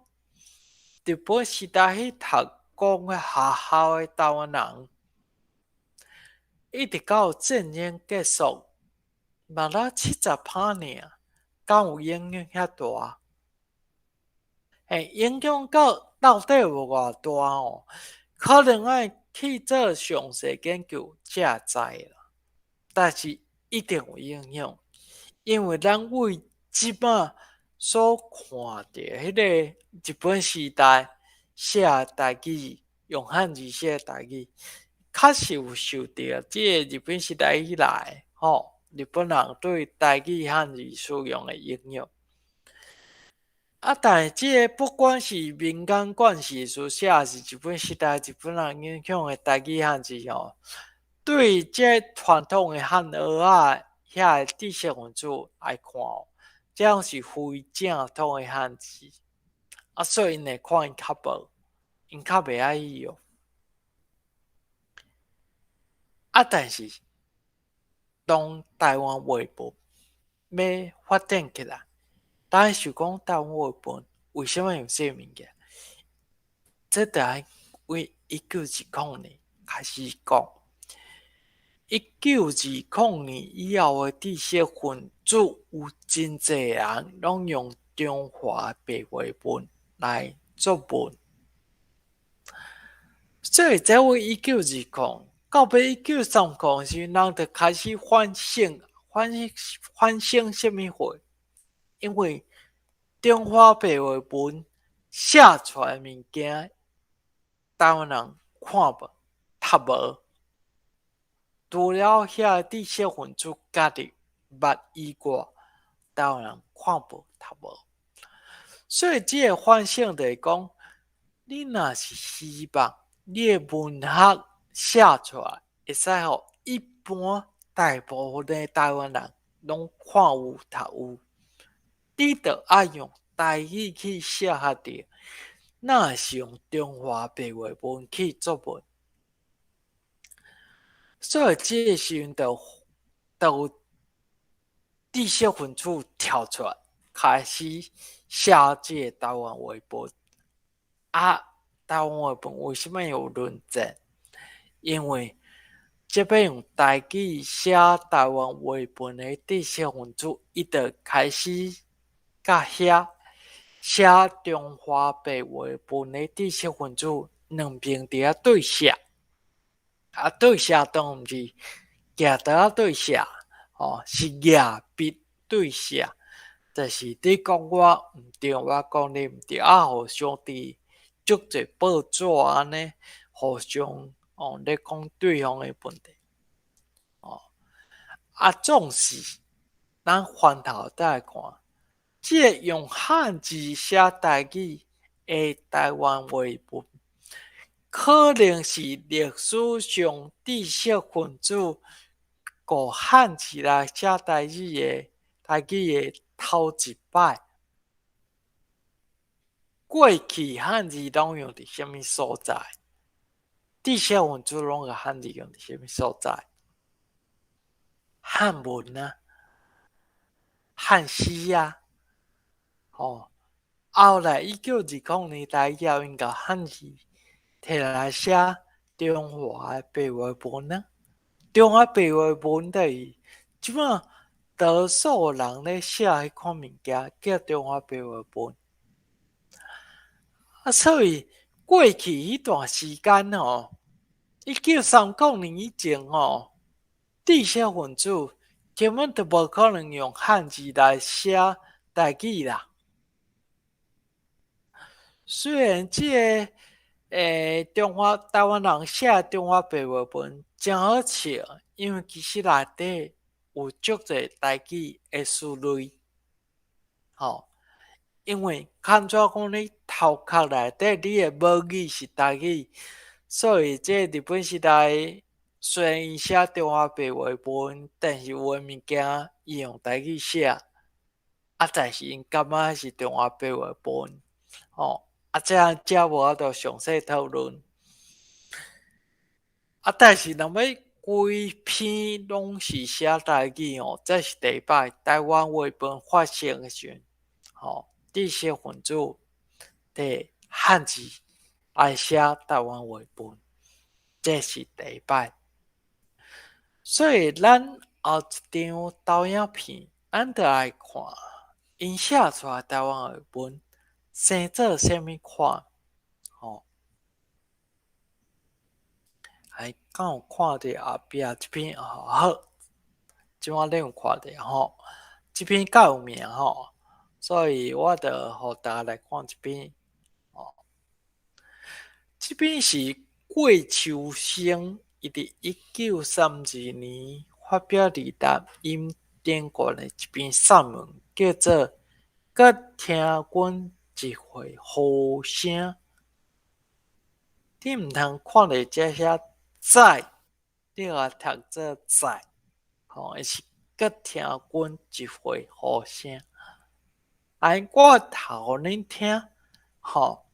日本時代去讀公學校的台灣人，一直到戰爭結束，嘛才70趴爾，敢有影響遐大？嘿，影響到到底有偌大吼？可能愛去做詳細研究才會知啦。但是一定有影響，因為咱為這馬所看著彼个日本時代寫的台語，用漢字寫的台語，確實有受著這个日本時代以來，吼，日本人對台語漢字使用的影響。啊，但是這个不管是民間慣勢書寫，抑是日本時代日本人影響的台語漢字吼，對這傳統的漢學仔遐个知識分子來看哦，這攏是非正統的漢字，啊，所以𪜶會看伊較無，𪜶較袂愛去用。啊，但是當台灣話文欲發展起來，咱想講台灣話文為啥物有這个物件？這著愛為1920年開始講。1920年以後的知識分子有真濟人攏用中華白話文來作文，所以這為1920到尾1930時，人就開始反省，反省反省啥物貨？因為中華白話文寫出來的物件，台灣人看無、讀無。除了遐知識分子家己捌以外，台灣人看無、讀無。所以這个反省就是講，你若是希望你的文學寫出來會使予一般大部分的台灣人攏看有、讀有，你著愛用台語去寫較對，哪會是用中華白話文去作文？所以這个時陣就就有知識分子跳出來，開始寫這个台灣話文。啊，台灣話文為啥物有論戰？因為這欲用台語寫台灣話文的知識分子，伊就開始佮遐寫中華白話文的知識分子兩邊佇遐對寫。啊，對寫當然毋是舉刀仔對寫，吼，是舉筆對寫，就是你講我毋對，我講你毋對，啊，互相佇足濟報紙按呢，互相哦咧講對方的問題，哦，啊，總是咱翻頭轉來看，這个用漢字寫台語的台灣話文，可能是歷史上知識分子用漢字來寫台語的頭一擺。過去漢字攏用佇啥物所在？知識分子攏共漢字用佇啥物所在？漢文啊，漢詩啊，吼。後來1920年代以後，𪜶共漢字提來寫中華的白話文啊。中華白話文就是這擺多數人咧寫彼款物件叫中華白話文。啊，所以過去彼段時間吼，1930年以前吼，知識分子根本就無可能用漢字來寫台語啦。雖然這个中華台灣人寫中華白話文誠好笑，因為其實內底有足濟台語的詞彙，吼，因為坎怎講你頭殼內底你的母語是台語，所以這日本時代雖然伊寫中華白話文，但是有的物件伊用台語寫，啊，但是𪜶感覺是中華白話文，吼。啊，這這無法度詳細討論。啊，但是若欲規篇攏是寫台語吼，這是第一擺台灣話文發生的時陣，吼，知識分子提漢字來寫台灣話文，這是第一擺。所以咱後一張投影片，咱就來看𪜶寫出來台灣話文生做啥物款，吼。來，敢有看著後壁這篇？好，這擺恁有看著吼？這篇較有名吼，所以我就予大家來看這篇。哦，這篇是郭秋生伊佇1932年發表佇南音頂懸的一篇散文，叫做《閣聽阮一回雨聲》。你毋通看著這寫再，你共讀做在，吼，伊是閣聽阮一回雨聲。來，我讀予恁聽，吼，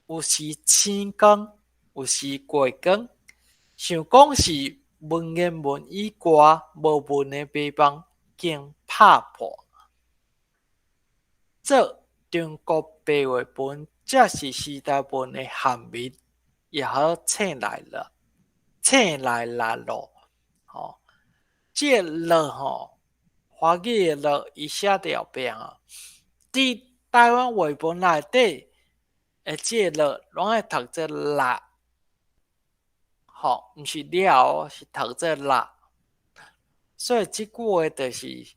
有時星光，有時月光，想講是文言文以外無文的迷惘已經拍破。做中國白話文，才是時代文的涵面，也好醒來了，醒來啦囉，吼，這個了吼，華語的了，伊寫佇後壁吼，佇台灣話文內底，這個了攏愛讀做啦，吼，毋是了，是讀做啦。所以這句話就是，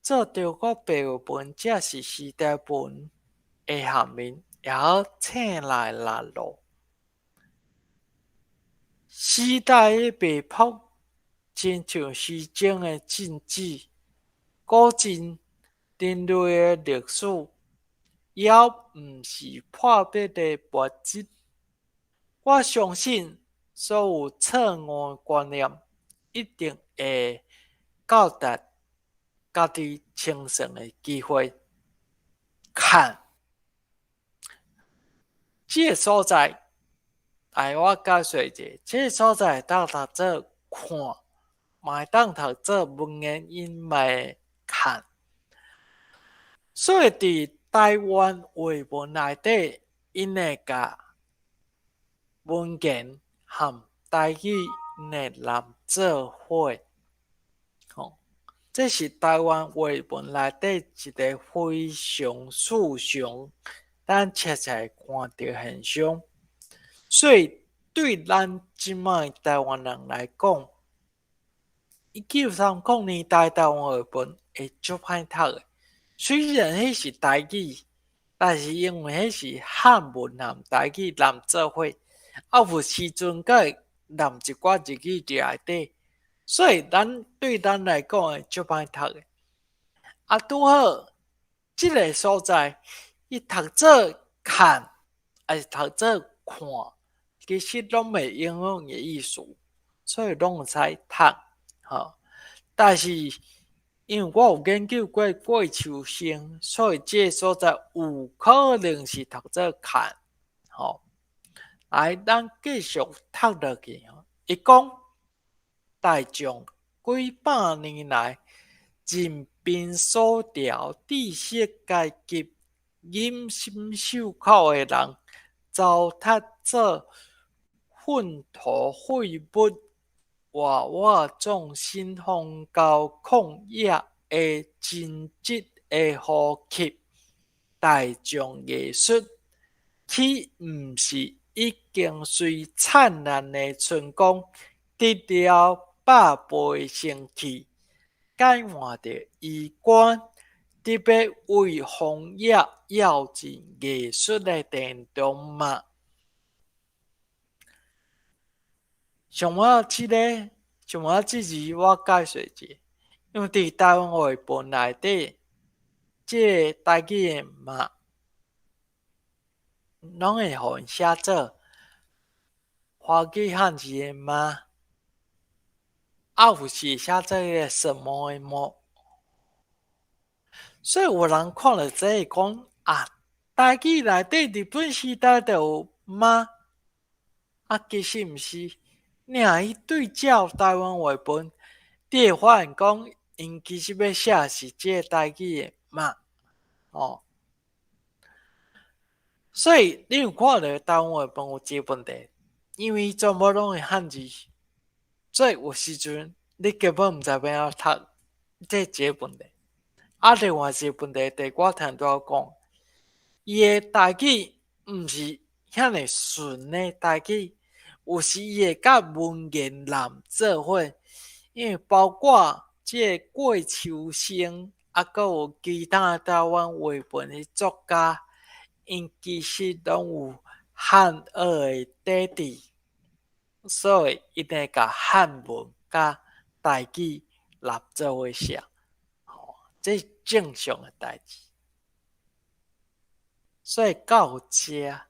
做中國白話文，才是時代文的涵面，也好醒來啦囉。時代的脈搏，親像時鐘的靜止，古今人類的歷史，猶毋是破滅的物質。我相信所有錯誤的觀念，一定會到達家己清算的機會。看，這个所在，來我解說一下，這个所在會當讀做看，嘛會當讀做文言音的看。所以佇台灣話文內底，𪜶會共文言和台語會摠做伙，吼，這是台灣話文內底一个非常時常，咱切切會看著現象。所以對咱這擺台灣人來講，1930年代台灣話文會足歹讀的。雖然彼是台語，但是因為彼是漢文和台語摠做伙，啊有時陣閣會摠一寡日語佇內底，所以咱對咱來講會足歹讀的。啊，拄好這个所在，伊讀做看，抑是讀做看，其實攏袂影響伊的意思，所以攏會使讀，吼。但是因為我有研究過郭秋生，所以這个所在有可能是讀做看，吼。來，咱繼續讀落去。伊講大眾幾百年來任憑所調知識階級忍心受苦的人糟蹋做糞土廢物，活我眾生荒郊曠野的真實的呼吸，大眾藝術，豈毋是已經隨燦爛的春光得了百倍生氣，改換著衣冠，得欲為荒野躍進藝術的殿堂嗎？上尾這个，上尾這字我解說一下，因為佇台灣話本內底，這个台語的嘛，攏會予𪜶寫做華語漢字的媽，啊有時會寫做彼個什麼的麼。所以有人看著這會講啊，台語內底日本時代就有媽，啊其實毋是。你若去對照台灣話本，你會發現講，𪜶其實欲寫的是這個台語的媽，哦。所以你有看著台灣話本有一個問題，因為全部攏是漢字，所以有時陣你根本毋知欲按怎讀，這是一個問題。啊，另外一個問題，就是我頭拄仔講，伊的台語毋是遐爾順的台語，有時伊會佮文言濫做伙，因為包括這個郭秋生，啊，閣有其他台灣話本的作家，𪜶其實攏有漢學的底底，所以𪜶會共漢文佮台語擸做伙寫，吼，這是正常的代誌。所以到這，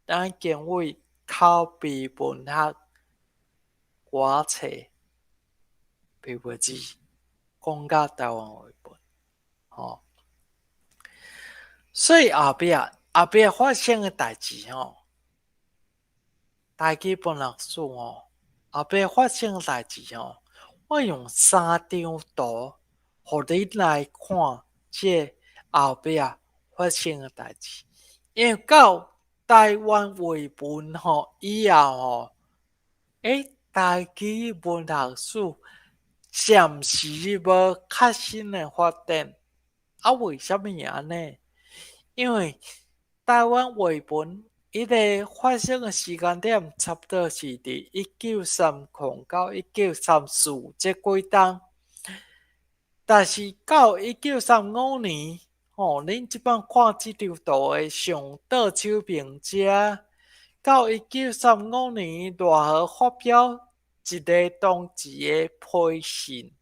咱已經為口碑文學歌冊白話字講甲台灣話本，吼。所以後壁後壁發生的代誌吼，台語文學史吼，後壁發生的代誌吼，我用三張圖，予恁來看這後壁發生的代誌，因為到台灣話文吼以後吼，台語文學史暫時無較新的發展。啊，為啥物按呢？因為台灣話文彼个發生的時間點，差不多是佇1930到1934這幾冬。但是到1935年，吼，恁這擺看這張圖的上倒手邊遮，到1935年，賴和發表一个同志的批信，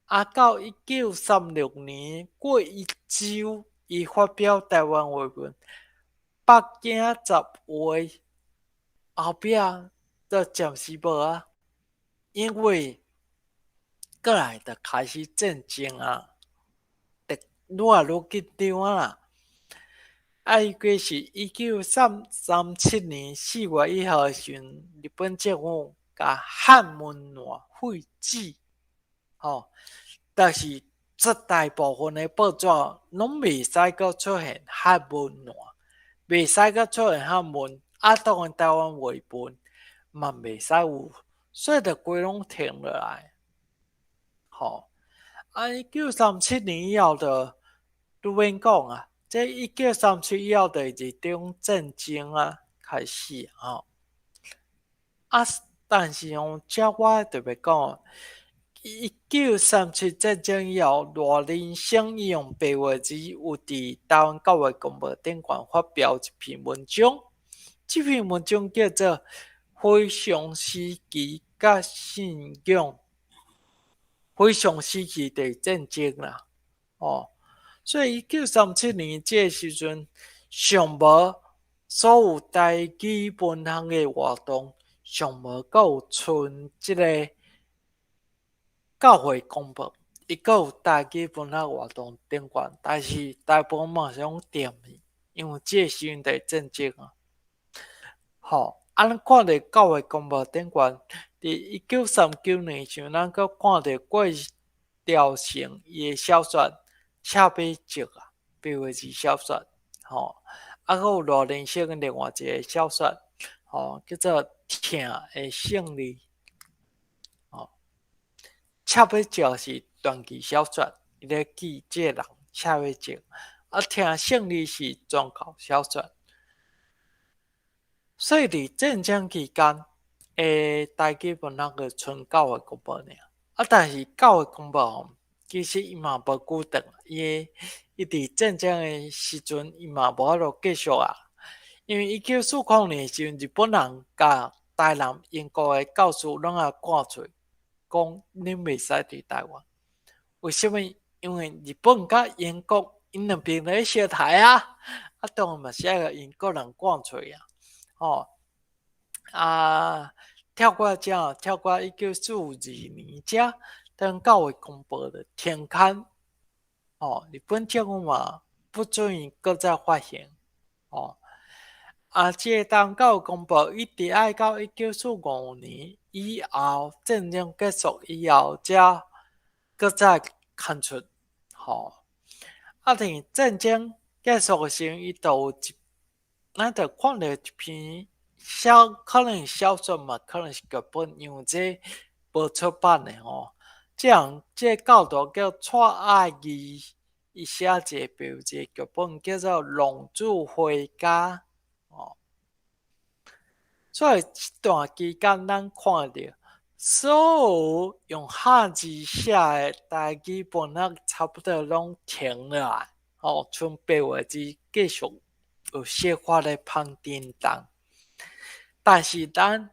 啊，到1936年過一周，伊發表台灣話文《北京雜話》，後壁就暫時無啊，因為過來就開始戰爭啊，就愈來愈緊張啊啦。啊，尤其是1937年4月1號的時陣，日本政府共漢文爛廢止，吼，但是絕大部分的報紙攏袂使閣出現漢文爛，袂使閣出現漢文，啊，當然台灣話文嘛袂使有，所以就規攏停落來，吼。啊，一九三七年以後就拄免講啊，這一九三七以後就日中戰爭啊開始吼。啊，但是哦，這我特別講，一九三七戰爭以後，賴麟生伊用白話字有佇台灣教會公報頂懸發表一篇文章，這篇文章叫做《非常時期佮信仰》。非常時期就是戰爭啦，哦，所以一九三七年這個時陣，上無所有台語文學的活動，上無閣有賰這个教會公報，伊閣有台語文學活動頂懸，但是大部分嘛是攏停去，因為這個時陣就是戰爭啊。吼，啊，咱看著教會公報頂懸，佇1939年時陣，咱閣看著郭調成伊的小說《赤馬石》啊。白話字小說，吼，啊，閣有賴連生另外一个小說，吼，叫做《疼的勝利》，吼，赤欲石是傳記小說，伊咧記這个人赤欲石，啊，疼勝利是宗教小說。所以佇戰爭期間，台語文學就賰教會公報爾，啊，但是教會公報吼，其實伊嘛無久長，伊佇戰爭的時陣，伊嘛無法度繼續啊。因為1940年的時陣，日本人共台南英國的教師攏共趕出去，講恁袂使佇台灣。為啥物？因為日本佮英國𪜶兩邊咧相刣啊，啊當然嘛是愛共英國人趕出去啊，吼啊！跳過遮，跳過1942年遮，當教會公報就停刊，吼，日本政府嘛不准伊閣再發行，吼。啊，這個當教會公報一直愛到1945年以後，戰爭結束以後，才閣再刊出，吼。啊，佇戰爭結束的時陣，伊就有一，咱就看著一篇小，可能是小說嘛，可能是劇本，因為這無出版的吼。這人這個教徒叫蔡愛義，伊寫一個白話字劇本叫做《浪子回家》，吼。所以這段期間，咱看著所有用漢字寫的台語文學，差不多攏停落來，吼，賰白話字繼續有小可咧芳振動。但是咱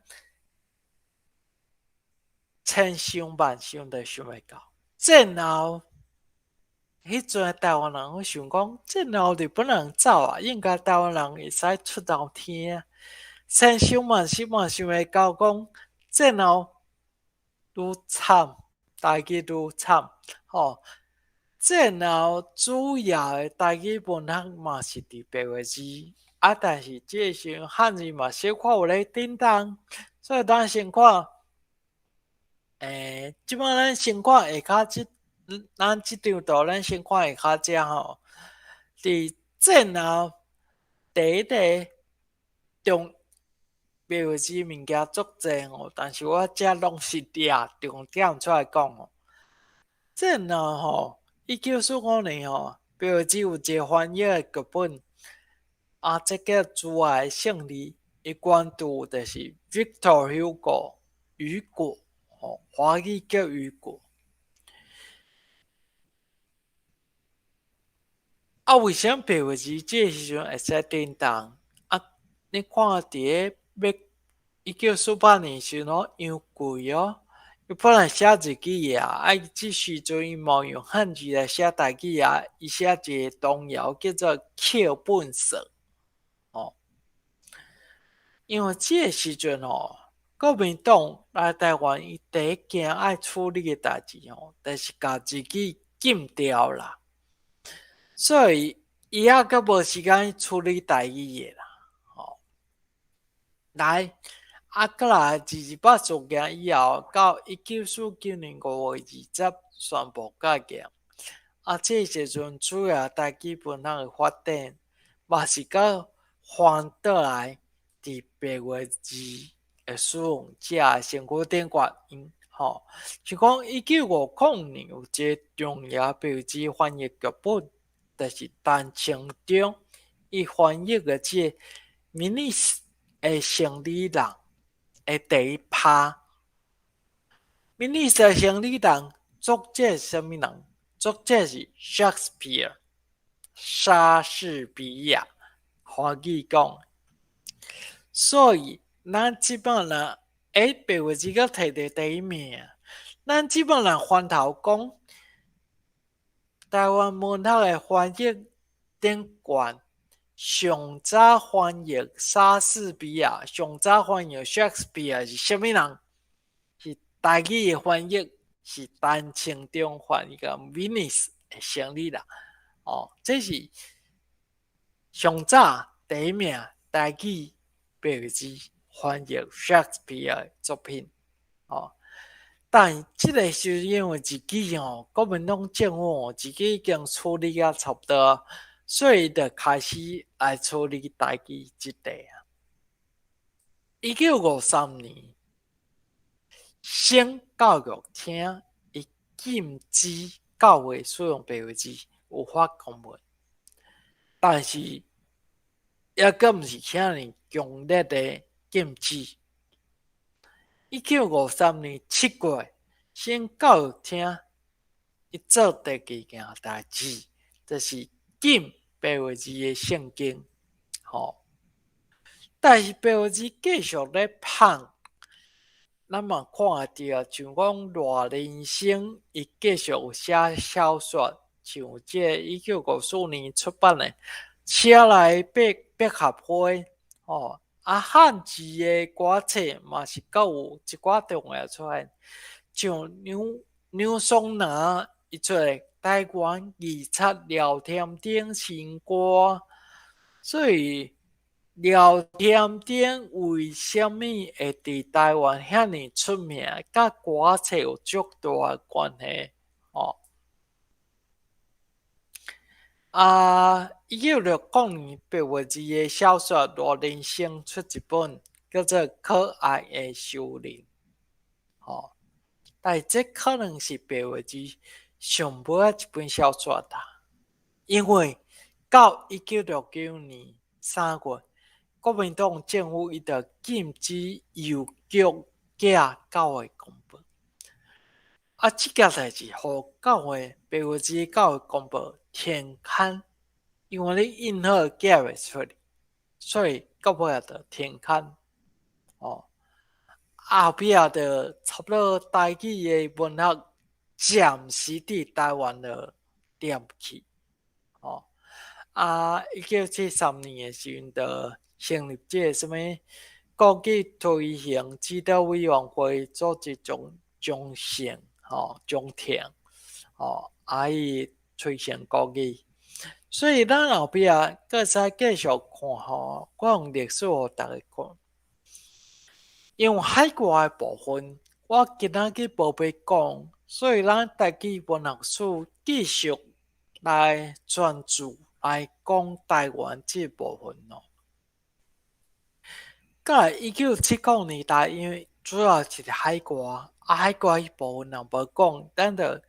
千想萬想都想袂到，戰後彼陣台灣人攏想講，戰後日本人走啊，應該台灣人會使出頭天啊。千想萬想嘛想袂到，講戰後愈慘，台語愈慘，吼。戰後主要的台語文學嘛是佇白話字，啊，但是這個時陣漢字嘛小可有咧振動，所以咱先看，這擺咱先看下跤這，咱這張圖，咱先看下跤這吼，佇戰後第一個重白話字物件足濟吼，但是我這攏是掠重點出來講吼。戰後吼，1945年吼，白話字有一個翻譯的劇本，啊，這叫《慈愛的勝利》，伊原著就是 Victor Hugo 雨果，吼，華語叫雨果。啊，為啥物白話字這個時陣會使振動？啊，你看佇咧欲1948年時陣哦，楊貴哦，伊本來寫日語的啊，啊，伊這時陣伊無用漢字來寫台語啊，伊寫一个童謠叫做《抾糞埽》，吼。因為這個時陣吼，國民黨來台灣，伊第一件愛處理的代誌吼，就是共日語禁掉啦。所以伊猶閣無時間去處理台語的啦，吼。來，啊，閣來二二八事件以後，到1949年5月20宣布解嚴。啊，這時陣主要台語文學的發展，嘛是閣翻倒來佇白話字的使用者的身軀頂懸，吼，像講1950年有一个重要白話字翻譯劇本，就是陳清忠伊翻譯的這個《威尼斯的生理人》的第一拍。《威尼斯的生理人》作者是啥物人？作者是 Shakespeare，莎士比亞，華語講。所以咱這擺若白話字閣提著第一名，咱這擺若翻頭講台灣文學的翻譯頂懸，上早翻譯莎士比亞，上早翻譯 Shakespeare 是啥物人？是台語的翻譯，是陳清忠翻譯的《威尼斯的生理人》。哦，這是上早第一名台語白話字翻譯 Shakespeare 的作品。哦，但這個時陣因為日語吼，國民黨政府吼，日語已經處理甲差不多，所以就開始來處理台語這題啊。1953年，省教育廳伊禁止教會使用白話字，有發公文，但是猶閣毋是遐爾強烈的禁止。1953年7月，省教育廳伊做第二件代誌，就是禁白話字的聖經，吼。但是白話字繼續咧芳，咱嘛看會著，像講賴林生，伊繼續有寫小說，像這个1954年出版的《車來百百合花》，吼。啊，漢字的歌冊嘛是閣有一寡重要出現，像梁松南伊出的《台灣二七廖添丁新歌》，所以廖添丁為啥物會佇台灣遐爾出名？佮歌冊有足大的關係，吼。啊，1960年白話字的小說賴林生出一本叫做《可愛的仇人》，吼，但是這可能是白話字上尾仔一本小說啦，因為到1969年3月，國民黨政府伊就禁止郵局寄教會公報，啊，這件代誌予教會白話字教會公報停刊，因為你印好寄袂出去，所以到尾仔就停刊。哦，後壁就差不多台語的文學暫時佇台灣就斷去。哦，啊，1973年的時陣就成立這个啥物國語推行指導委員會，組織中中性吼中停吼，啊伊推行國語，所以咱後壁閣會使繼續看吼，我用歷史予逐家看。因為海外的部分，我今仔日無欲講，所以咱台語文學史繼續來專注來講台灣這部分咯。過來1970年代，因為主要是海外，啊海外彼部分若無講，咱就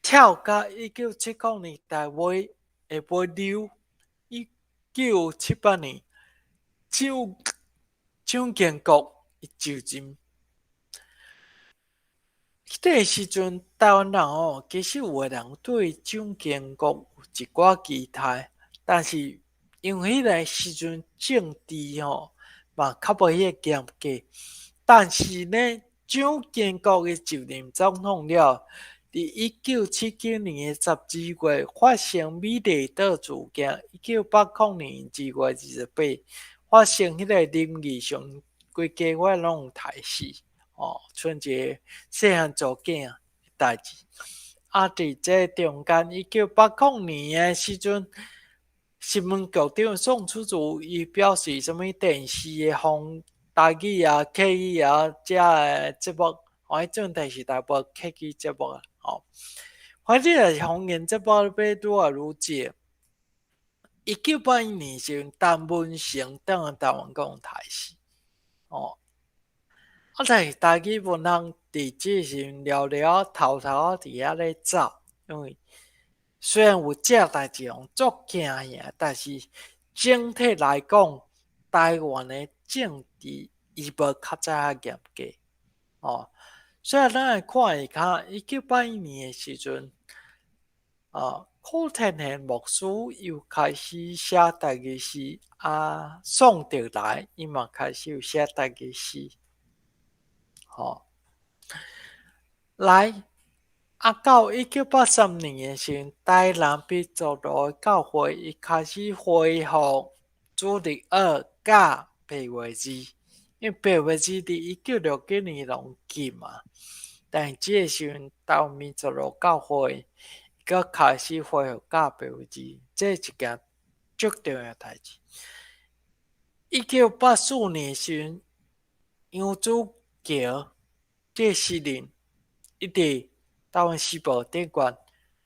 跳到1970年代尾的尾溜，1978年，蔣經國伊就任。彼个時陣，台灣人吼，其實有的人對蔣經國有一寡期待，但是因為彼个時陣政治吼嘛較無彼個嚴格，但是呢，蔣經國伊就任總統了，佇1979年的12月發生美麗島事件，1980年2月28發生彼個林義雄規家伙攏刣死，哦，賰一個細漢查某囝的代誌。啊，佇這中間，1980年的時陣，新聞局長宋楚瑜伊表示啥物電視的放台語啊、客語啊遮的節目，哦，彼陣電視台無客語節目啊，吼。反正若是方言節目欲愈來愈少。1981年時陣，陳文成轉來台灣講刣死，哦。啊，但是台語文學佇這時陣了了偷偷仔佇遐咧走，因為雖然有這代誌予足驚嚇，但是整體來講，台灣的政治伊無較早遐嚴格，哦。所以咱來看一下，1981年的時陣，啊，柯天賢牧師又開始寫台語詩，啊，宋德來伊嘛開始有寫台語詩，吼。來，啊，到1983年的時陣，台南民族路的教會伊開始恢復主日學佮白話字，因為白話字佇1969年攏禁啊，但是這个時陣台灣民族路教會閣開始恢復教白話字，這是一件足重要代誌。1984年時陣，楊祖橋這個詩人，伊佇台灣時報頂懸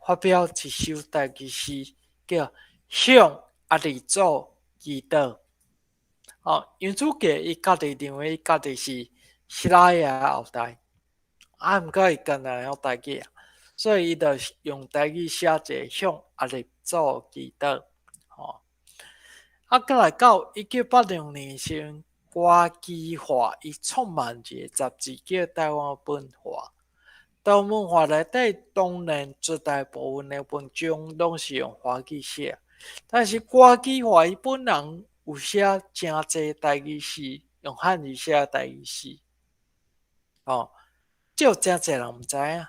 發表一首台語詩，叫《向壓力組祈禱。哦，楊祖傑伊家己認為伊家己是西拉雅後代，啊，毋過伊干焦會曉台語啊，所以伊就用台語寫一个向壓力組祈禱。吼，啊，閣來到1986年時陣，郭其華伊創辦一个雜誌叫《台灣文化》。台灣文化內底當然絕大部分的文章攏是用華語寫，但是郭其華伊本人有寫誠濟台語詩，用漢字寫台語詩。哦，這有誠濟人毋知影，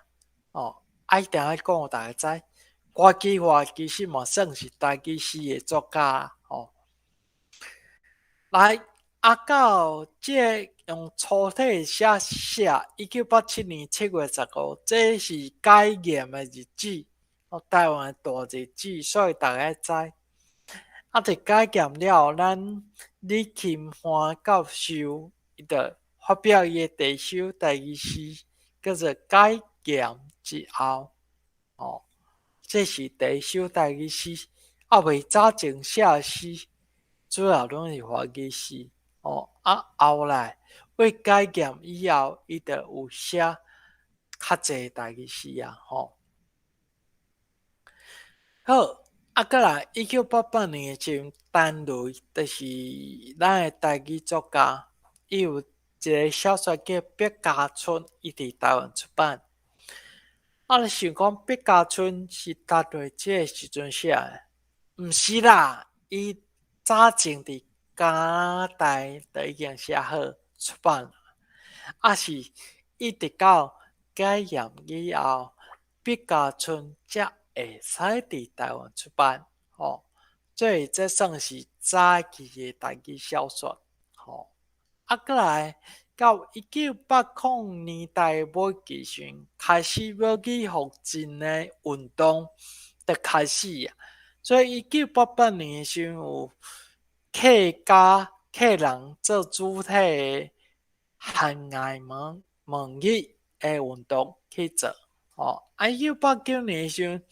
哦，啊一定愛講予大家知。郭其華其實嘛算是台語詩的作家，吼。來，啊到這个用粗體寫寫，1987年7月15，這是解嚴的日子，哦，台灣的大日子，所以大家知。啊，佇解嚴了後，咱李琴歡教授伊就發表伊的第一首台語詩，叫做《解嚴之後》，哦，這是第一首台語詩。啊，袂早前寫的詩，主要攏是華語詩，哦，啊，後來為解嚴以後，伊就有寫較濟台語詩啊，吼。好，啊，閣來1988年的時陣，陳雷就是咱的台語作家，伊有一个小說叫《筆家村》，伊佇台灣出版。啊，你想講《筆家村》是陳雷這个時陣寫的？毋是啦，伊早前佇加拿大就已經寫好出版，啊是一直到解嚴以後，《筆家村》才會使佇台灣出版，吼，所以這算是早期的台語小說，吼。啊，閣來到1980年代尾期時陣，開始母語復振的運動就開始啊，所以1988年的時陣有客家客人做主體的限愛母母語的運動去做，吼。啊，一九八九年的時陣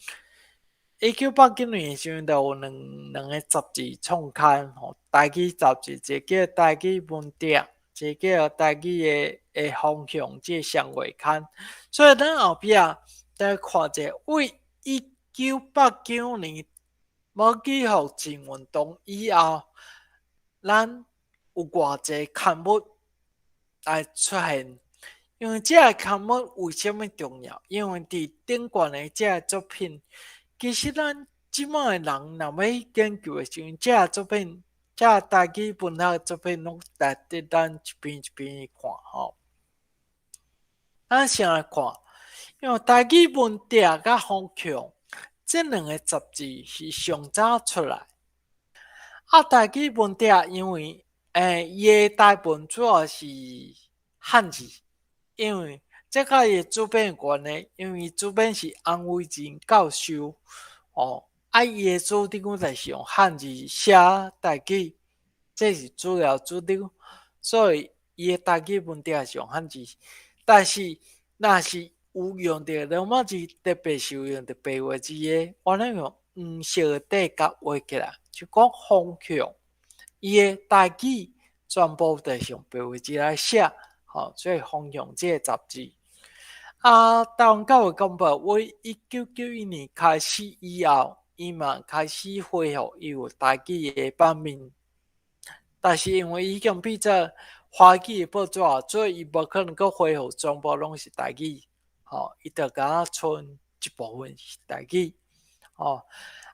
，1989年的時陣就有兩個雜誌創刊，吼，台語雜誌，一個叫台語文摘，一個叫台語的方向，這個雙月刊。所以咱後壁來看者，為一九八九年母語復振運動以後，咱有偌濟刊物來出現。因為這個刊物為啥物重要？因為佇頂懸的這個作品，其實咱這擺的人若欲研究的時陣，這個作品，這個台語文學作品攏值得咱一篇一篇去看吼。咱先來看，因為台語文摘佮方向這兩个雜誌是上早出來。啊，台語文摘因為伊的台文主要是漢字，因為這佮伊的主編有關係，因為主編是洪維仁教授，哦，啊，伊的主張就是用漢字寫台語，這是主要主張，所以伊的台語文摘是用漢字。但是，若是有用著羅馬字，特別是有用著白話字的，我攏用黃色的底共畫起來，就講方向，伊的台語全部都是用白話字來寫，吼，所以方向這個雜誌。啊，台灣教育廣播為1991年開始以後，伊嘛開始恢復伊有台語的版面，但是因為已經變做華語的報紙，所以伊無可能閣恢復全部攏是台語，吼，伊就敢若賰一部分是台語，吼。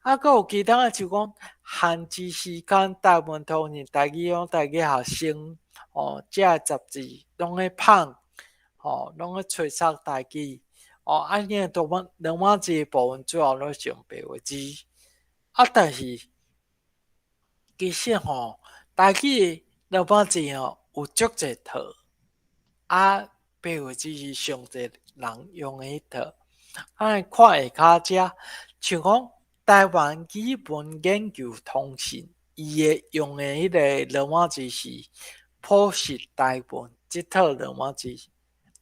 啊，閣有其他的，像講漢字時間、台文通訊、台語用台語學生，吼，這个雜誌攏咧捧，吼，攏咧催促台語，哦，啊，因為羅馬字的部分主要攏是用白話字，啊，但是其實吼，台語羅馬字吼有足濟套，啊，白話字是上濟人用的彼套。啊，看下跤遮，像講台灣語文研究通訊，伊的用的彼个羅馬字是普實台文這套羅馬字。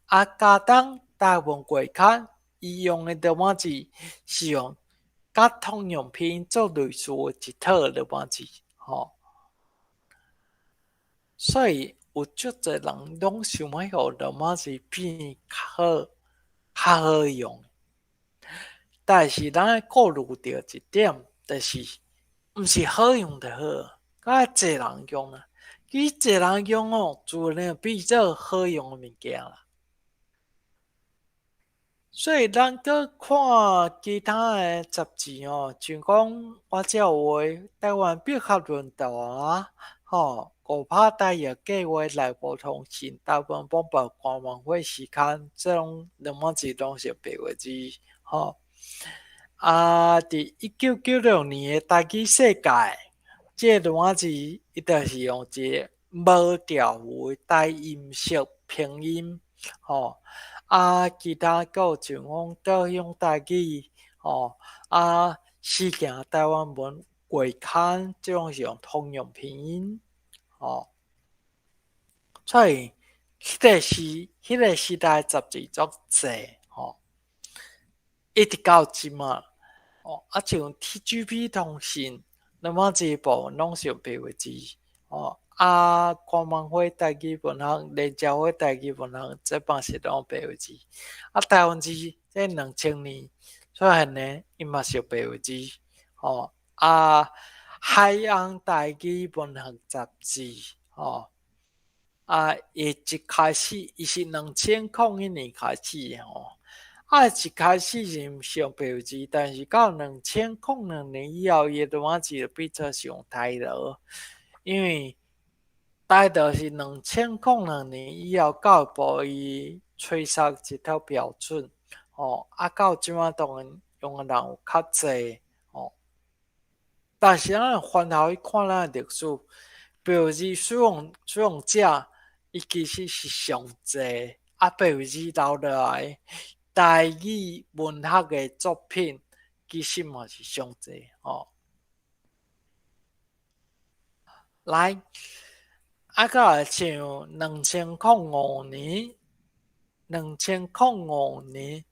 啊，佳冬台文月刊，伊用的羅馬字是用佮通用拼音做類似的一套羅馬字，吼。所以有足濟人攏想欲予羅馬字變較好、較好用。但是咱愛顧慮著一點，就是毋是好用就好，閣愛濟人用啊。其實濟人用哦，自然會變做好用的物件啦。所以咱閣看其他的雜誌吼，像講我遮有的台灣百合論壇啊，吼，五拍台語計劃、內部通訊、台灣網報、關網會時刊，這攏羅馬字攏是白話字，吼。啊，佇1996年的台語世界，這個羅馬字伊就是用一個無調符的台音式拼音，吼。啊，其他閣有像講島鄉台語，吼，啊，時行台灣文月刊，這攏是用通用拼音，吼。所以，彼個時代雜誌足濟，吼，一直到這馬，哦，啊，像 TGP 通訊，羅馬字部分攏是用白話字，哦，啊，關網會台語文學、連朝會台語文學，這嘛是攏白話字。啊，台灣字這2000年出現的，伊嘛是用白話字，吼，啊，海洋台語文學雜誌，吼，啊，伊一開始伊是2001年開始的吼，啊，一開始是毋是用白話字，但是到2002年以後，伊的羅馬字就變做是用台羅，因為台羅是2002年以後教育部伊催設一套標準，吼，啊，到這馬當然用的人有較濟，吼。但是咱翻頭去看咱的歷史，白話字使用者，伊其實是上濟，啊，白話字留落來台語文學的作品，其實嘛是上濟，吼。來，啊，閣來像2005年，2005年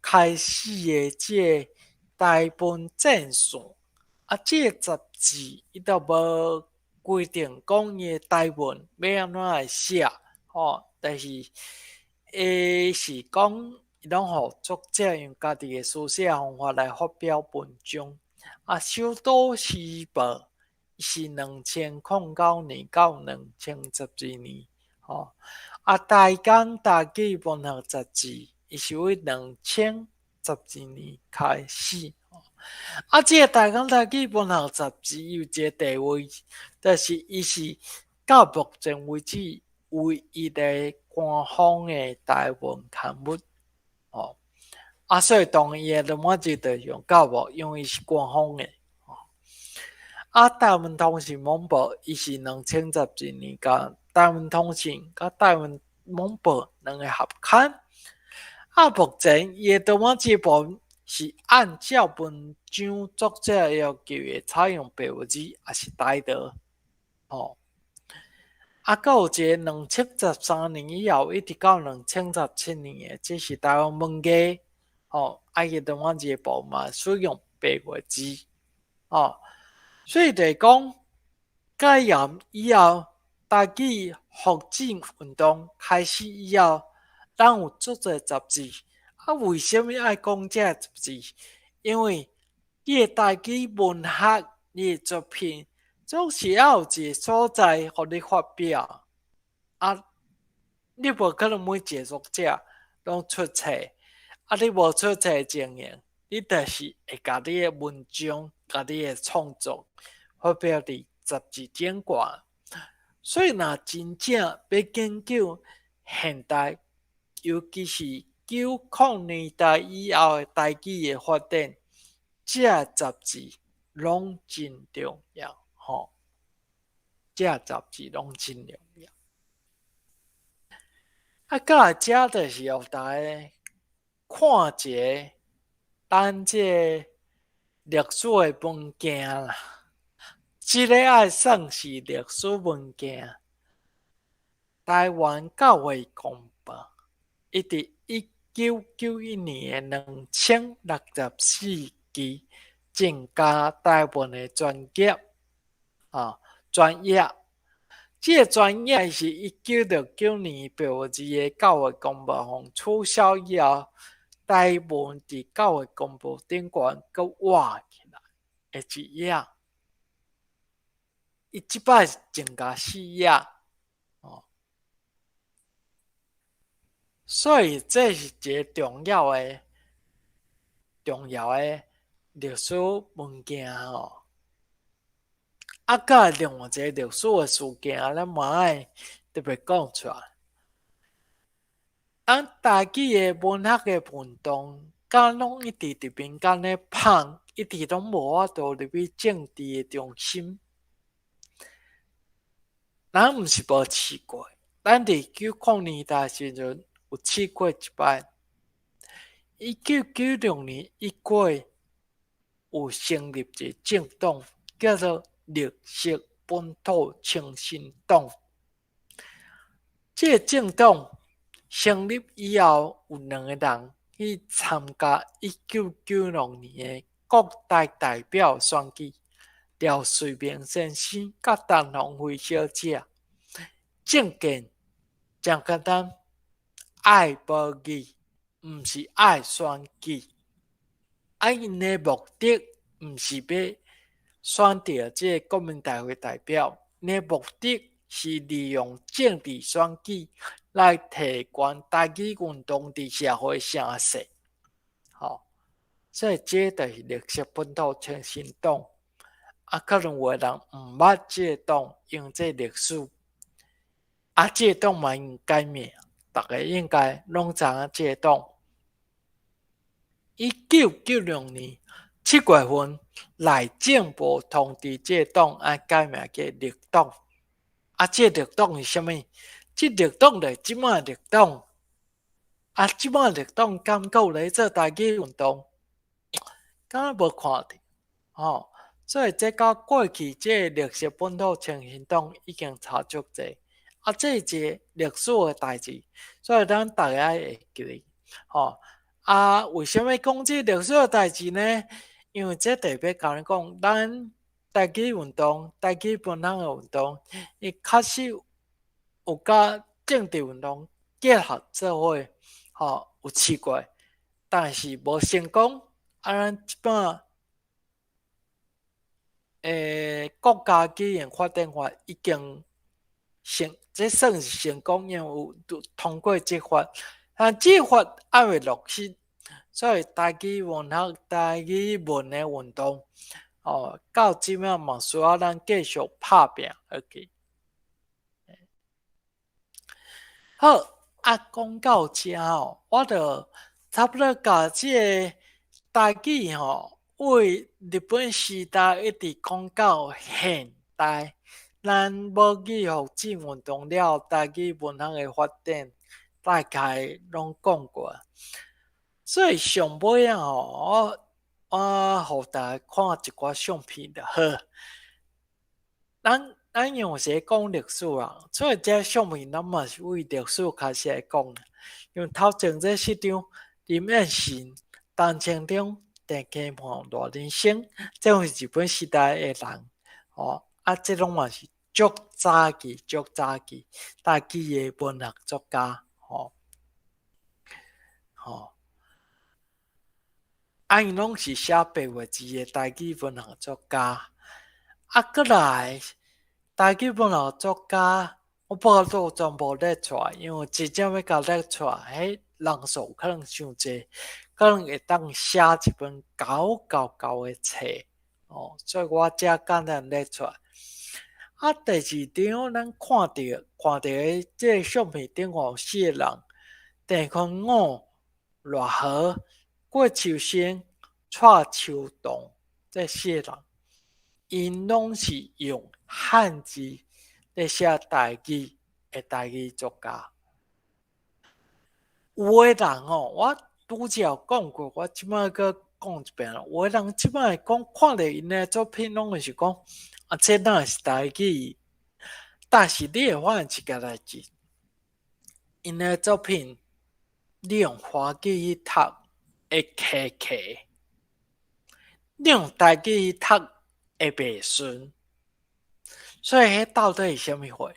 開始的這個台文戰線，啊，這個雜誌伊都無規定講伊的台文欲按怎來寫，吼，但是伊是講伊攏予作者用家己的書寫方法來發表文章。啊，首都時報是2009年到2012年，吼。啊，台港台語文學雜誌，伊是為2012年開始。啊，這個台港台語文學雜誌伊有一個地位，就是伊是到目前為止唯一的官方的台文刊物，吼。啊，所以當伊的羅馬字就用教育，因為伊是官方的。啊，台灣通訊網報伊是2012年佮台灣通訊佮台灣網報兩个合刊。啊，目前伊的羅馬字部分是按照文章作者要求會採用白話字，抑是台羅，吼。啊，閣有一个2013年以後，一直到2017年的，這是台灣文藝，吼，啊，伊羅馬字部分嘛使用白話字，吼。所以就是講，解嚴以後，台語復振運動開始以後，咱有足濟雜誌。啊，為啥物愛講這个雜誌？因為你的台語文學，你的作品，總是愛有一个所在予你發表。啊，你無可能每一个作者攏出冊，啊，你無出冊情形，你就是會共你的文章、共你的創作發表佇雜誌頂懸。所以，若真正欲研究現代，尤其是90年代以後的台語的發展，這个雜誌攏真重要，吼！這个雜誌攏真重要。啊，閣來遮就是予大家看一个咱這个歷史的文件啦。這个愛算是歷史文件。台灣教會公報，伊佇1991年的2064期，增加台文的專業啊專頁。這个專頁是1969年8月2日教育公報予取消以後，台文佇教育公報頂懸閣活起來的一頁。伊這擺是增加四頁，哦，所以這是一个重要的歷史文件吼。啊，佮另外一个歷史的事件，咱嘛愛特別講出來。咱台語的文學的運動，敢攏一直佇民間咧捧，一直攏無法度入去政治的中心。咱毋是無試過，咱佇90年代時陣有試過一擺。1996年1月有成立一個政黨，叫做綠色本土清新黨。這个政黨成立以後，有兩个人去參加1996年的國大代表選舉，廖瑞明先生佮陳鳳飛小姐。政見誠簡單，愛母語，毋是愛選舉。啊，𪜶的目的毋是欲選著這个國民大會代表，𪜶的目的是利用政治選舉來提懸台語運動佇社會聲勢。吼，所以這就是綠色本土清新黨。啊，可能有的人毋捌這个黨，因為這歷史。啊，這个黨嘛應改名，逐家應該攏知影這個黨。1996年7月份，內政部通知這个黨愛改名叫綠黨。啊，這個綠黨是啥物？這綠黨就是這擺綠黨。啊，這擺綠黨敢閣有咧做台語運動？敢若無看著，吼。所以這佮過去這个綠色本土清新黨已經差足濟。啊，這是一个歷史的代誌，所以咱逐家愛會記得，吼。啊，為啥物講這歷史的代誌呢？因為這代表共你講，咱台語運動、台語文學的運動，伊確實有佮政治運動結合做伙，吼，有試過，但是無成功。啊，咱這擺國家語言發展法已經成，這算是成功，因為有通過這法，但這法猶未落實，所以台語文學、台語文的運動，哦，到這擺嘛需要咱繼續拍拚落去。好，啊，講到這吼，我就差不多共這个台語吼，為日本時代一直講到現代，咱母語復振運動了，台語文學的發展，大概攏講過。所以上尾仔吼，我予大家看一寡相片就好。咱因為是咧講歷史啊，所以這相片咱嘛是為歷史開始來講。因為頭前這四張林彦辰、陳清忠、鄭經翰、賴仁生，這攏是日本時代的人，吼啊，這攏嘛是足早期、足早期台語的文學作家，吼吼。啊，𪜶攏是寫白話字的台語文學作家。啊，閣來台語文學作家，我無法度全部列出來，因為真正欲共列出來，彼人數可能傷濟，可能會當寫一本厚厚厚的冊，哦，所以我遮簡單列出來。啊，第二張咱看著的這个相片頂懸有四个人：鄭坤五、賴和、郭秋生、蔡秋桐，這四个人，𪜶攏是用漢字咧寫台語的台語作家。有的人吼，我拄才有講過，我這擺閣講一遍。有的人這擺講，看著𪜶的作品，攏會是講啊，這哪是台語？但是你會發現一件代誌，𪜶的作品，你用華語去讀會卡卡。你用台語讀會袂順，所以彼到底是啥物貨？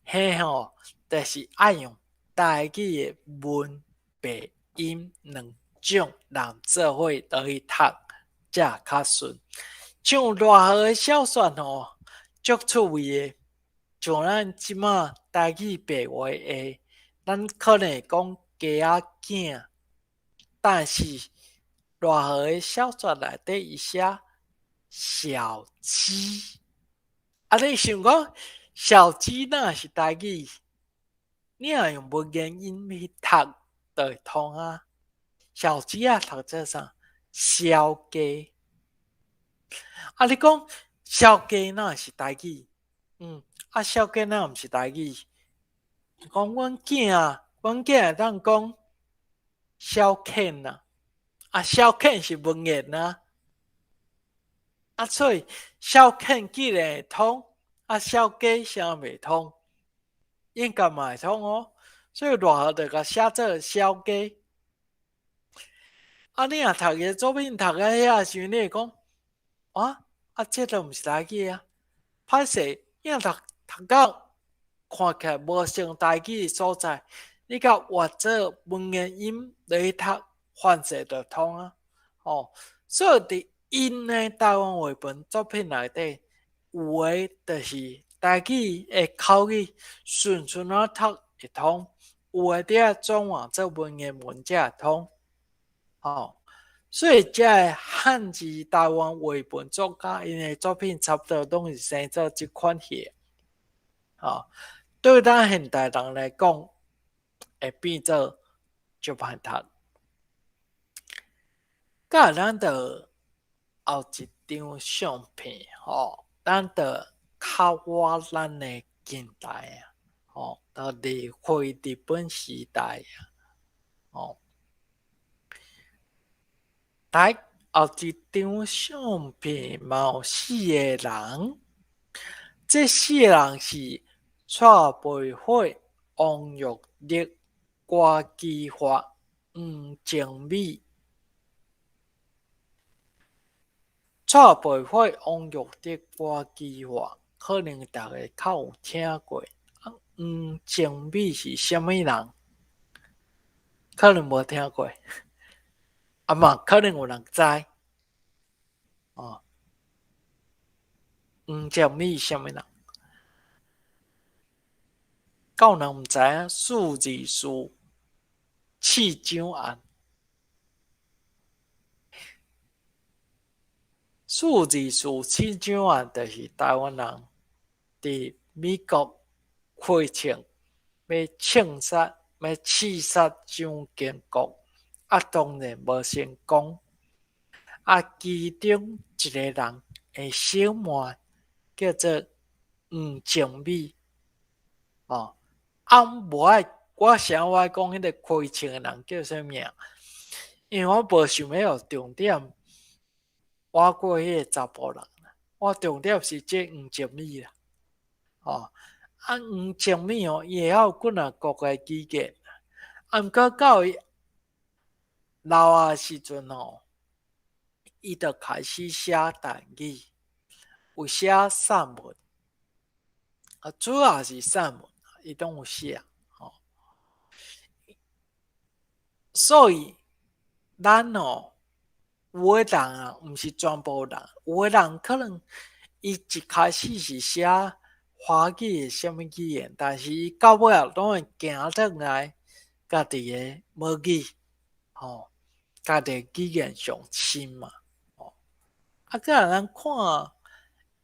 彼吼，就是愛用台語的文白音兩種人做伙落去讀，才會較順。像賴和的小說吼，足趣味的，像咱這馬台語白話的，咱可能會講雞仔囝，但是賴和的小說內底伊寫小雞，啊！你想講小雞若是台語？你若用文言音去讀，就會通啊。小雞仔讀做啥？小雞。啊！你講小雞若是台語？啊，小雞若毋是台語？講阮囝啊，阮囝會當講小犬啊，啊，小犬是文言啊，啊，所以小犬既然會通，啊，小雞啥袂通？應該嘛會通哦。所以賴和就共寫做小雞。啊，你若讀伊的作品讀到遐時陣，你會講，啊，啊，這都毋是台語啊！歹勢，你若讀讀到看起來無像台語的所在，你共換做文言音落去讀，反勢就通啊！吼，所以佇𪜶的台灣話本作品內底，有的就是台語的口語順順仔讀會通，有的得愛轉換做文言文才會通。吼，所以這个漢字台灣話本作家，𪜶的作品差不多攏是生做這款戲。吼，對咱現代人來講，會變做足歹讀。佮咱著後一張相片，吼，咱著較倚咱的近代啊，吼，著離開日本時代啊，吼。來，後一張相片嘛有四個人，這四個人是蔡培火、王育德、郭基發、黃靜美。蔡培火、王育德、郭基發，可能逐家較有聽過。啊，黃靜美是啥物人？可能無聽過。啊嘛，可能有人知。哦，黃靜美是啥物人？敢有人毋知影？424市長案。424市長案就是台灣人佇美國開槍欲槍殺、欲刺殺蔣經國，啊，當然無成功。啊，其中一个人的小妹叫做黃靜美，哦，啊，無愛，我啥我愛講彼個開槍的人叫啥名？因為我無想欲重點倚過彼個查埔人，我重點是這黃靜美啦，哦，啊，黃靜美哦，伊會曉幾若國的語言，啊，毋過到伊老的時陣吼，伊就開始寫台語，有寫散文，啊，主要是散文，伊攏有寫，吼。所以咱哦，有的人啊，毋是全部人，有的人可能伊一開始是寫華語的啥物語言，但是伊到尾仔攏會行轉來家己的母語，吼，家己的語言上親嘛，吼。啊，閣來咱看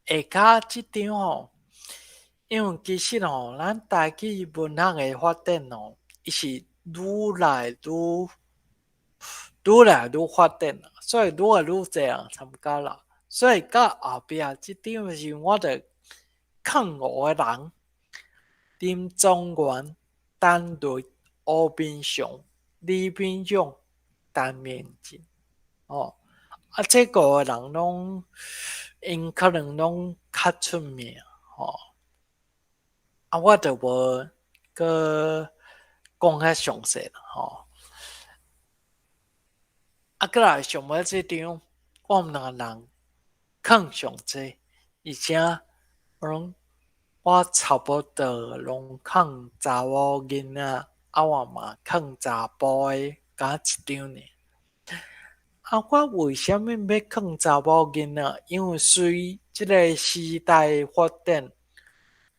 下跤這張吼，因為其實吼，咱台語文學的發展吼，伊是愈來愈發展，所以愈來愈濟人參加啦。所以到後壁這張的時陣，我就看五個人：林宗元、陳雷、吳明雄、李敏勇、陳明進。哦，啊，這五個人攏𪜶可能攏較出名，吼。啊，我就無閣講較詳細啦，吼。啊，閣來上尾這張，我們兩個人囥上濟，而且我攏我差不多攏囥查某囡仔，啊我嘛囥查埔的，敢若一張爾。啊，我為啥物欲囥查某囡仔？因為隨這个時代的發展，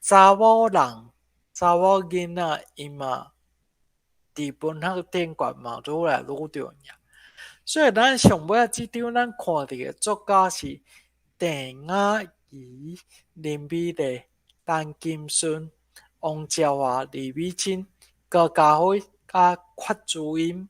查某人、查某囡仔伊嘛佇文學頂懸嘛愈來愈重要。所以咱上尾仔這張咱看著的作家是鄭雅儀、林美麗、陳金順、王昭華、李美珍、高嘉輝佮郝珠音。